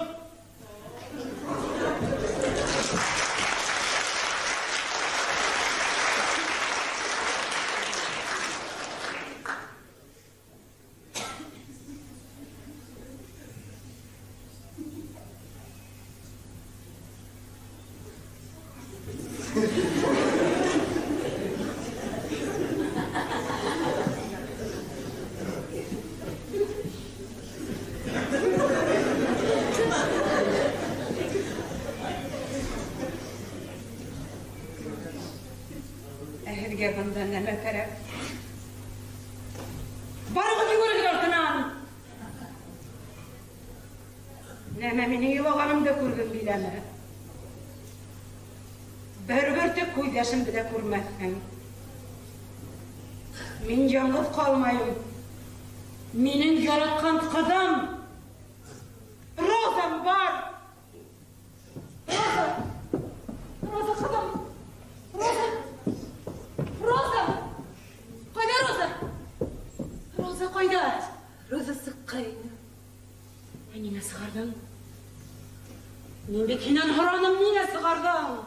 Ә һеҙгә бында нәмә кәрәк? Барығыҙ, йүгерегеҙ артынан! Нәмә минең илағанымды күргең киләме? Бер бөртөк күҙ йәшемде лә күрмәҫһең. Мин яңғыҙ ҡалмайым. Минең яратҡан ҡыҙым Розам бар. Роза! Роза ҡыҙым! Роза! Роза! Ҡайҙа Роза? Роза ҡайҙа? Роза сыҡҡайны. Ә ниңә сығарҙың? Мин бит һинән һораным, ниңә сығарҙың?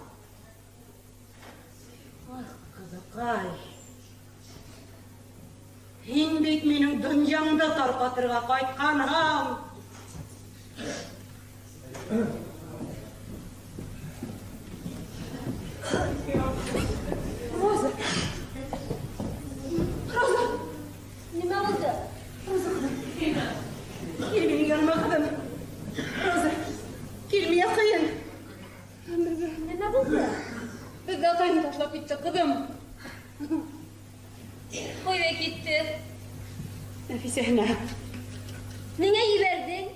Ах, ҡыҙыҡай. Һин бит минең донъямды тарҡатырға ҡайтҡанһың. Роза! Роза! Нимә булды? Роза ҡыҙым. Кил минең яныма, ҡыҙым. Роза, кил миңә ҡыйын. Нимә булды? Беҙҙе атайым ташлап китте, ҡыҙым. Ҡайҙа китте? Нәфисәһенә. Ниңә ебәрҙең?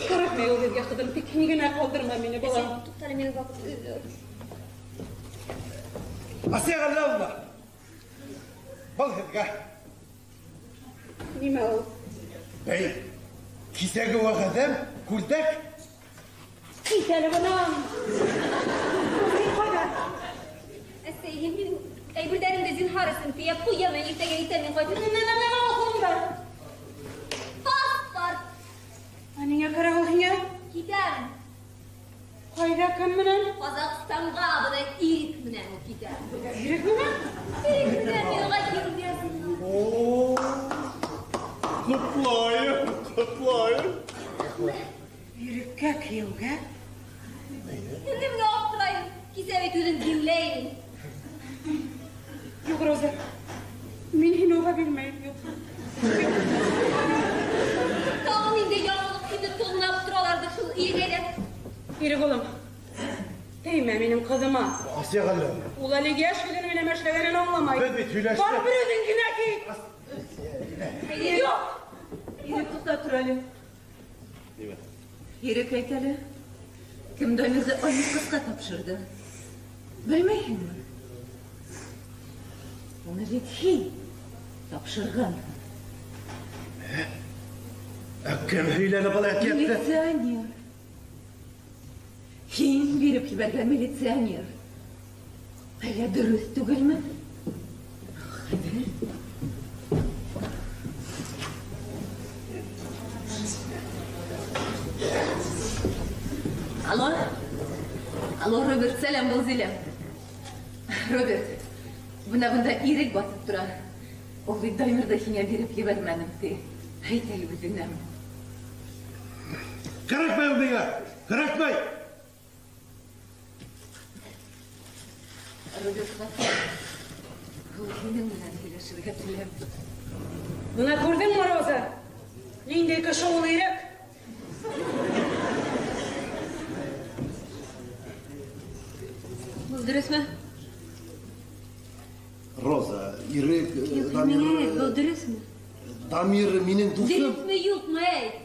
Кәрәкмәй ул һеҙгә, ҡыҙым, тик һин генә ҡалдырма мине, балам. Туҡтале, минең ваҡыт. Асия Ғәлләүовна, был һеҙгә. Нимә ул? Бәй, кисәге вәғәҙәм, күлдәк. Кит әле бынан. Һин ҡайҙа? Әсәй, мин әйберҙәремде зинһар өсөн төйәп ҡуям, иртәгә иртән мин ҡайтып. Нәмә ул ҡулыңда? Паспорт. Ә ниңә кәрәк ул һиңә? Китәм. Ҡайҙа, кем менән? Ҡаҙағстанға, бына Ирек менән китәм. Ирек менән? Ирек менән мин уға килде. Ҡотлайым, ҡотлайым. Иреккә кейәүгә? Нимәгә аптырайым? Кисә бит үҙем димләйем. Юҡ, Роза, мин һине уға бирмәйем, юҡ. Тағы ниндәй яңылыҡ һине тонлап тораларҙыр шул иргә. Ирек улым, теймә минең ҡыҙыма. Асия Ғәлләүовна. Ул әле йәш үҙенең нимә эшләгәнен аңламай. Беҙ бит һөйләштек. Бар бер үҙең генә кит. Юҡ. Ирек, туҡта тор әле. Нимә? Ирек, әйт әле. Кем Дамирҙы алъяпҡысҡа тапшырҙы? Белмәйһеңме? Уны бит һин тапшырғанһың. Ә кем һөйләне был әкиәтте? Милиционер. Һин биреп ебәргән милиционер. Әллә дөрөҫ түгелме? Хәҙер. Алло? Алло, Роберт, сәләм, был Зилә. Роберт, бына бында Ирек баҫып тора. Ул бит Дамирҙы һиңә биреп ебәрмәнем, ти. Әйт әле үҙенә. Кәрәкмәй ул миңә, кәрәкмәй! Роберт, ул һинең менән һөйләшергә теләм. Бына күрҙеңме, Роза? Ниндәй кеше ул Ирек? Был дөрөҫмө? Роза, Ирек, Юҡ, Дамир... миңә әйт, был дөрөҫмө? Дамир минең дуҫым. Дөрөҫмө, юҡмы, әйт?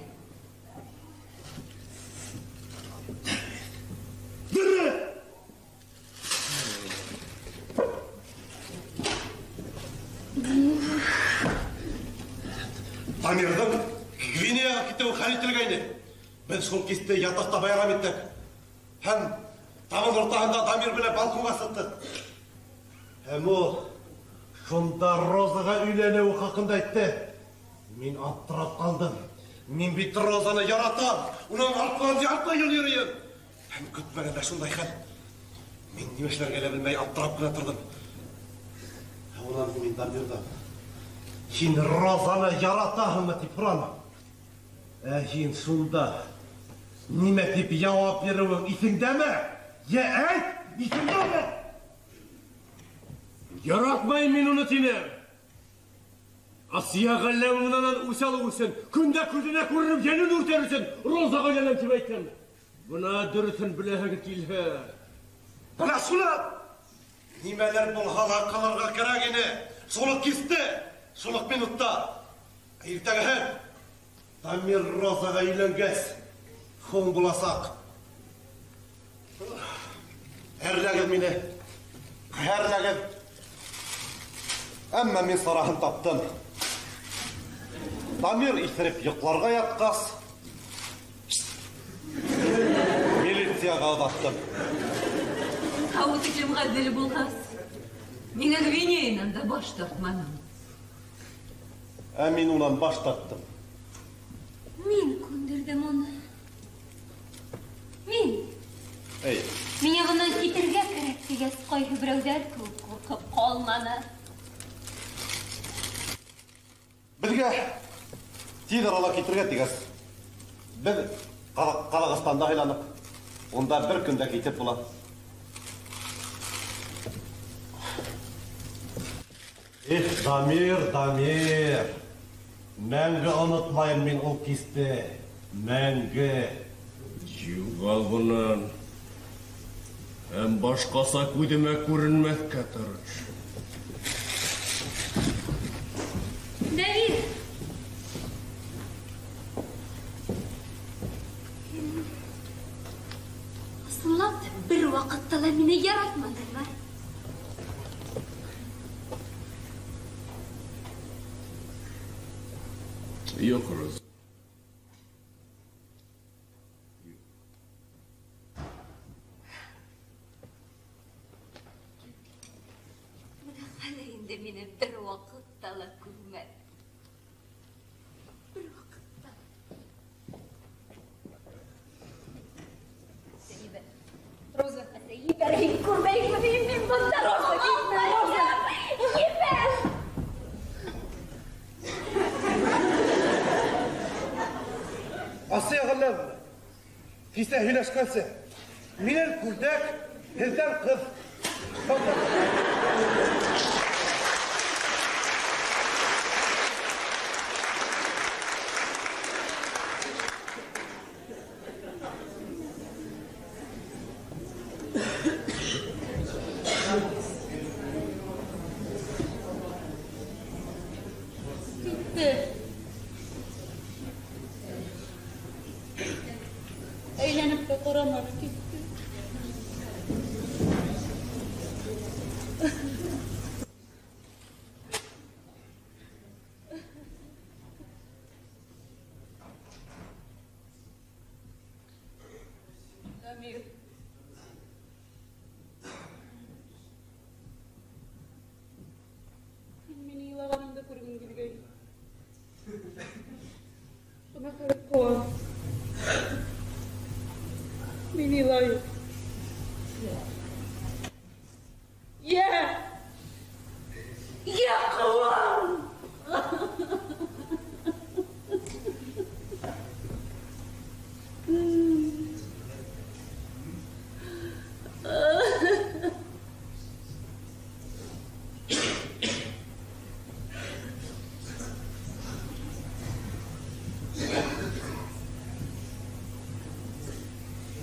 Дөрөҫ! Дамирҙың Гвинеяға китеүе хәл ителгәйне. Беҙ шул кисте ятаҡта байрам иттек. Һәм табын уртаһында Дамир менән балконға сыҡтыҡ. Һәм ул шунда Розаға өйләнеүе хаҡында әйтте. Мин аптырап ҡалдым. Мин бит Розаны яратам. Уның артынан ярты йыл йөрөйөм. Һәм көтмәгәндә шундай хәл. Мин нимә эшләргә лә белмәй аптырап ҡына торҙом. Ә унан һуң мин Дамирҙан: Һин Розаны яратаһыңмы тип һораным. Ә һин шунда нимә тип яуап биреүең иҫеңдәме? Йә әйт, иҫеңдәме? Яратмайым мин уны, тинем. Асия Ғәлләүовнанан үс алыу өсөн, көндә күҙенә күренеп йәнен үртәр өсөн Розаға өйләнәм тип әйттем. Бына дөрөҫөн беләһең килһә. Бына шуны нимәләр булһа ла ҡылырға кәрәк ине. Шул уҡ кисте, шул уҡ минутта. Иртәгәһен Дамир Розаға өйләнгәс, һуң буласаҡ. Әрләгеҙ мине, ҡәһәрләгеҙ. Әммә мин сараһын таптым. Дамир иҫереп йоҡларға ятҡас, милицияға оҙаттым. Ау тиклем ғәҙел булғас, ниңә Гвинеянан да баш тартманың? Ә мин унан баш тарттым. Мин күндерҙем уны. Мин. Эй. Миңә бынан китергә кәрәк тигәс, ҡайһы берәүҙәр кеүек ҡурҡып ҡалманы. Беҙгә тиҙ арала китергә тигәс, беҙ Ҡаҙағстанда һайланыҡ. Унда бер көндә китеп була. Эх, Дамир, Дамир. Мәңге онотмайым мин ул кисте. Мәңге. Юғал бынан. Һәм башҡаса күҙемә күренмәҫкә тырыш. Дамир! мине яратмадыңмы? Юҡ, Роза. Бына хәле инде мине бер ваҡытта ла күрмәҫ. Бер ваҡытта. Роза. Ебәр, һин күрмәйһеңме мин бында? Роза, китмә, Роза. Ебәр! Асия Ғәлләмовна, кисә һөйләшкәнсә, минән күлдәк, һеҙҙән ҡыҙ. Китте. Әйләнеп тә ҡараманы, китте. Дамир. Һин мине илағанымды күргең килгәйне. Бына хәҙер ҡыуан. Мин илайым. Йә! Йә, ҡыуан!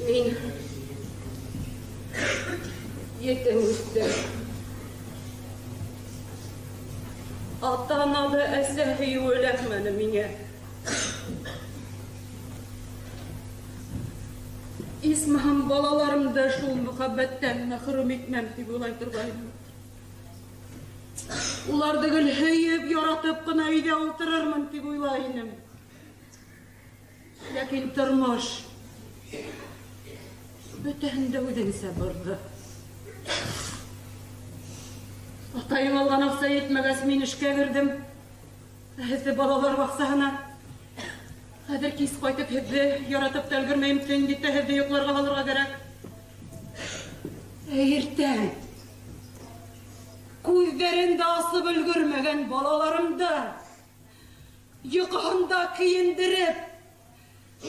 Мин етем үҫтем. Ата-ана ҙа әсә һөйөүе эләкмәне миңә. Исмаһам балаларымды шул мөхәббәттән мәхрүм итмәм тип уйлай торғайным. Уларҙы гел һөйөп, яратып ҡына өйҙә ултырырмын тип уйлай инем. Ләкин тормош бөтәһен дә үҙенсә борҙо. Атайым алған аҡса етмәгәс, мин эшкә керҙем. Һеҙҙе балалар баҡсаһына. Хәҙер кис ҡайтып һеҙҙе яратып та өлгөрмәйем, төн етә һеҙҙе йоҡларға һалырға кәрәк. Ә иртән күҙҙәрен дә асып өлгөрмәгән балаларымды йоҡоһонда кейендереп,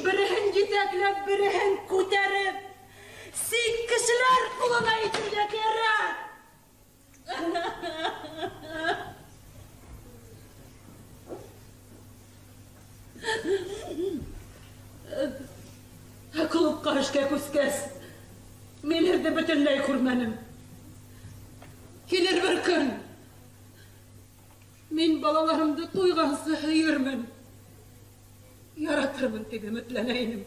береһен етәкләп, береһен күтәреп, сит кешеләр ҡулына итергә кәрәк. Ә клубҡа эшкә күскәс, мин һеҙҙе бөтөнләй күрмәнем. Килер бер көн, мин балаларымды туйғансы һөйөрмөн, яратырмын тип өмөтләнә инем.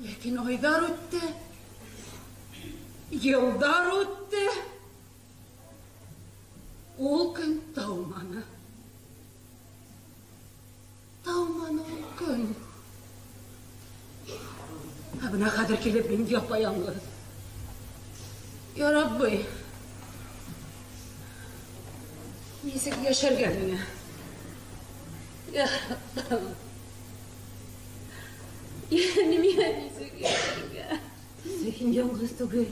Ләкин айҙар үтте, йылдар үтте, ул көн тыуманы. Тыуманы ул көн. Ә бына хәҙер килеп мин япа-яңғыҙ. Я Рабби, нисек йәшәргә миңә? Я Раббым, миңә нисек йәшәргә? Һин яңғыҙ түгел.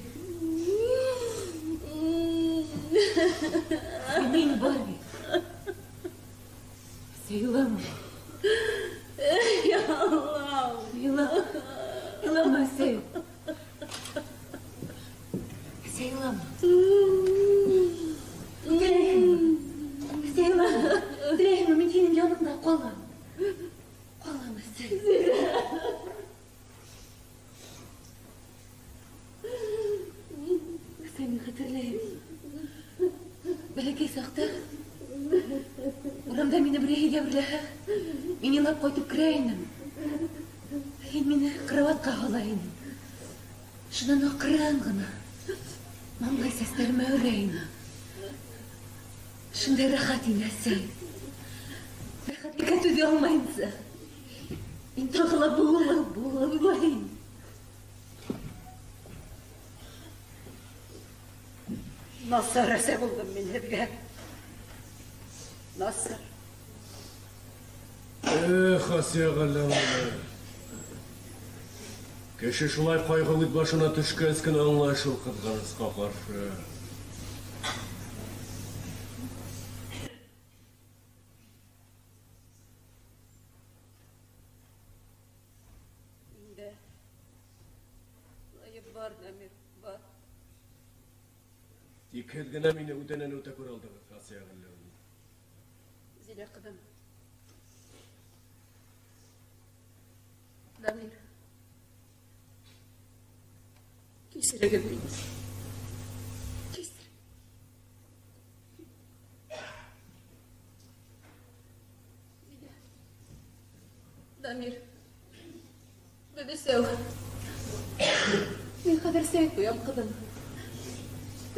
Мин бар бит. Илама. Я Аллам. Илама. Илама, Әсәй. Әсәй, илама. Теләйһеңме? Әсәй, илама. Теләйһеңме? Мин һинең яныңда ҡалам. Ҡалам, әсәй. Әсәй, мин хәтерләйем. Бәләкәй саҡта урамда мине берәй йәберләһә, мин илап ҡайтып керә инем. Һин мине караватҡа һала инең. Шунан аҡрын ғына маңлай сәстәремә өрә ине. Шундай рәхәт ине, әсәй. Рәхәтлеккә түҙә алмайынса. Мин тағы ла быуылып, быуылып илайым. Насар әсә булдым мин һеҙгә. Насар. Эх, Асия Ғәлләмовна. Кеше шулай ҡайғы үҙ башына төшкәс кенә аңлай шул ҡыҙғанысҡа ҡаршы. Инде ғәйеп бар, Дамир, бар. Тик һеҙ генә мине үтәнән үтә күрә алдығыҙ, Асия Ғәлләмовна. Зилә ҡыҙым. Дамир. Кисерегеҙ мине. Кисер. Зилә. Дамир. Беҙ өсәү. Мин хәҙер сәй ҡуям, ҡыҙым.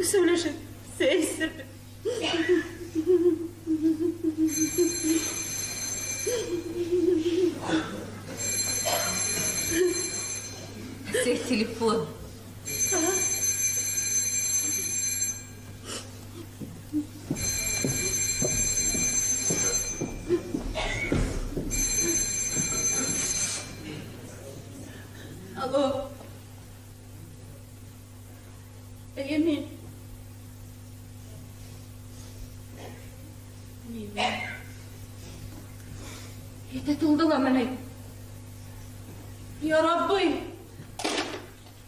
Өсәүләшеп сәй эсербеҙ. Әсәй, телефон. Алло. Эйе, мин. Нимә? Ете тулды ла менәй. Я Раббый!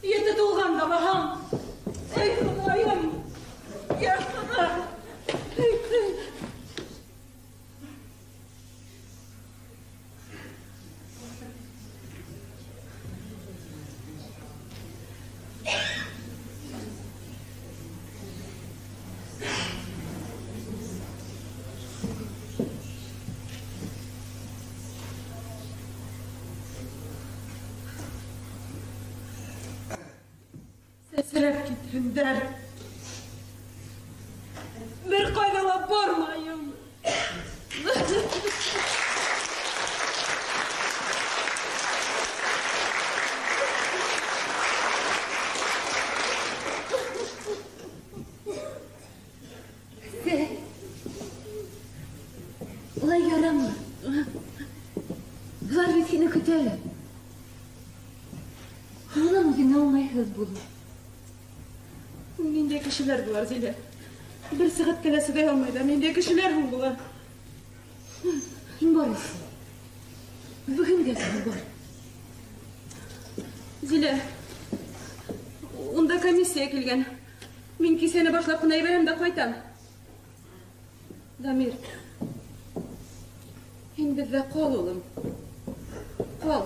Ете тулған да баһам. Эй, Хоҙайым! Я Хоҙай! Сәсрәп китһендәр. Бер ҡайҙа ла бармайым. Әсәй, улай ярамай. Былар бит һине көтәләр. Һуңынан үҙеңә уңайһыҙ булыр. Ниндәй кешеләр былар, Зилә? Бер сәғәткә лә сыҙай алмайҙар. Ниндәй кешеләр һуң былар? Һин бар, әсәй. Бөгөнгә генә бар. Зилә, унда комиссия килгән. Мин кисәне башлап ҡына ебәрәм дә ҡайтам. Дамир, һин беҙҙә ҡал, улым. Ҡал.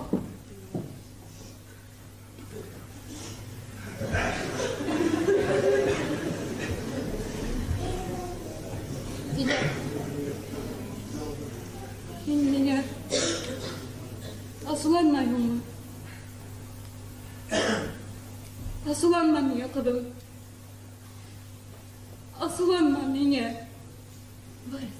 Зилә, һин миңә асыуланмайһыңмы? Асыуланма миңә, ҡыҙым. Асыуланма миңә. Бар, әсәй.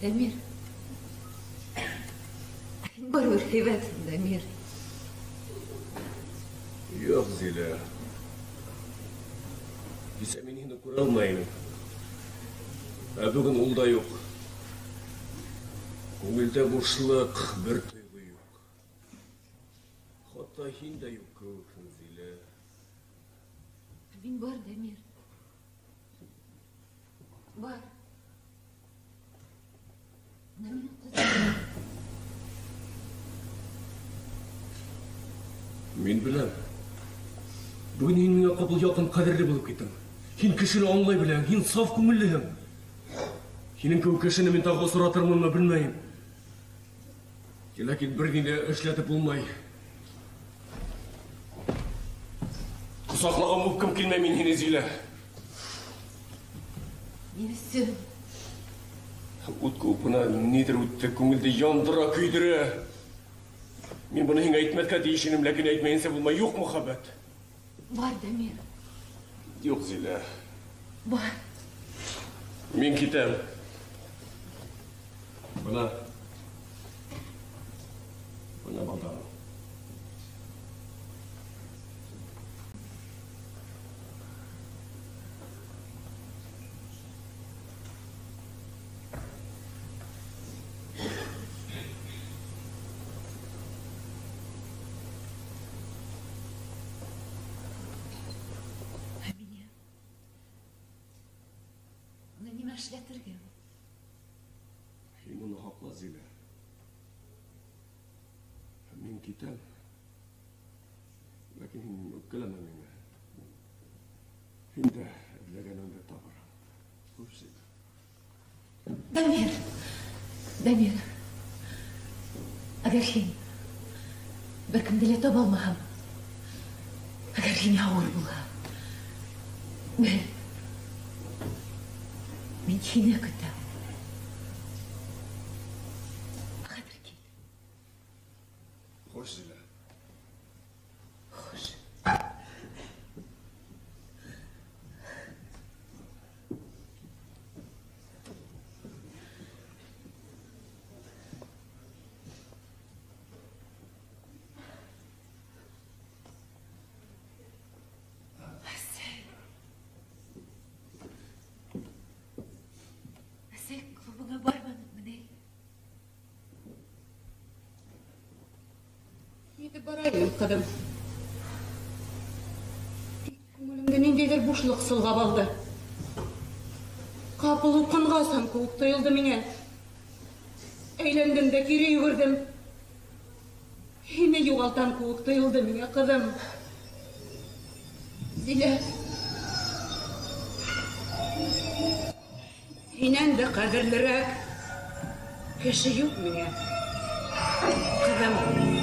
Дамир, һин барыбер һәйбәтһең, Дамир. Юҡ, Зилә. Кисә мин һине күрә алмай инем. Ә бөгөн ул да юҡ. Күңелдә бушлыҡ, бер тойғо юҡ. Хатта һин дә юҡ кеүекһең, Зилә. Мин бар, Дамир. Бар. Бына минең ҡыҙым. Мин беләм. Бөгөн һин миңә миңә ҡапыл яҡын, ҡәҙерле булып киттең. Һин кешене аңлай беләһең, һин саф күңеллеһең. Һинең кеүек кешене мин тағы осратырмынмы белмәйем. Ләкин бер ни ҙә эшләтеп булмай. Ҡосаҡлаған үпкем килмәй мин һине, Зилә. Ни өсөн? Ут кеүек бына ниҙер үтте, күңелде яндыра, көйҙөрә. Мин быны һиңә әйтмәҫкә тейеш инем, ләкин әйтмәйенсә булмай. Юҡ мөхәббәт. Бар, Дамир. Юҡ, Зилә. Бар. Мин китәм. Бына. Бына балдарым. Эшләтергә. Һин уны һаҡла, Зилә. Мин китәм. Ләкин һин үпкәләмә миңә. Һин дә эҙләгәнеңде табырһың. Хуш, Зилә. Дамир, Дамир. Әгәр һин бер кемде лә таба алмаһаң, әгәр һиңә ауыр булһа, бел, мин һине көтәм. Хәҙер кил. Хуш, Зилә. Хуш. Барайым, ҡыҙым. Тик күңелемде ниндәйҙер бушлыҡ солғап алды. Ҡапыл упҡынға осам кеүек тойолдо миңә. Әйләндем дә кире йүгерҙем. Һине юғалтам кеүек тойолдо миңә, ҡыҙым. Зилә. Һинән дә ҡәҙерлерәк кеше юҡ миңә. Ҡыҙым.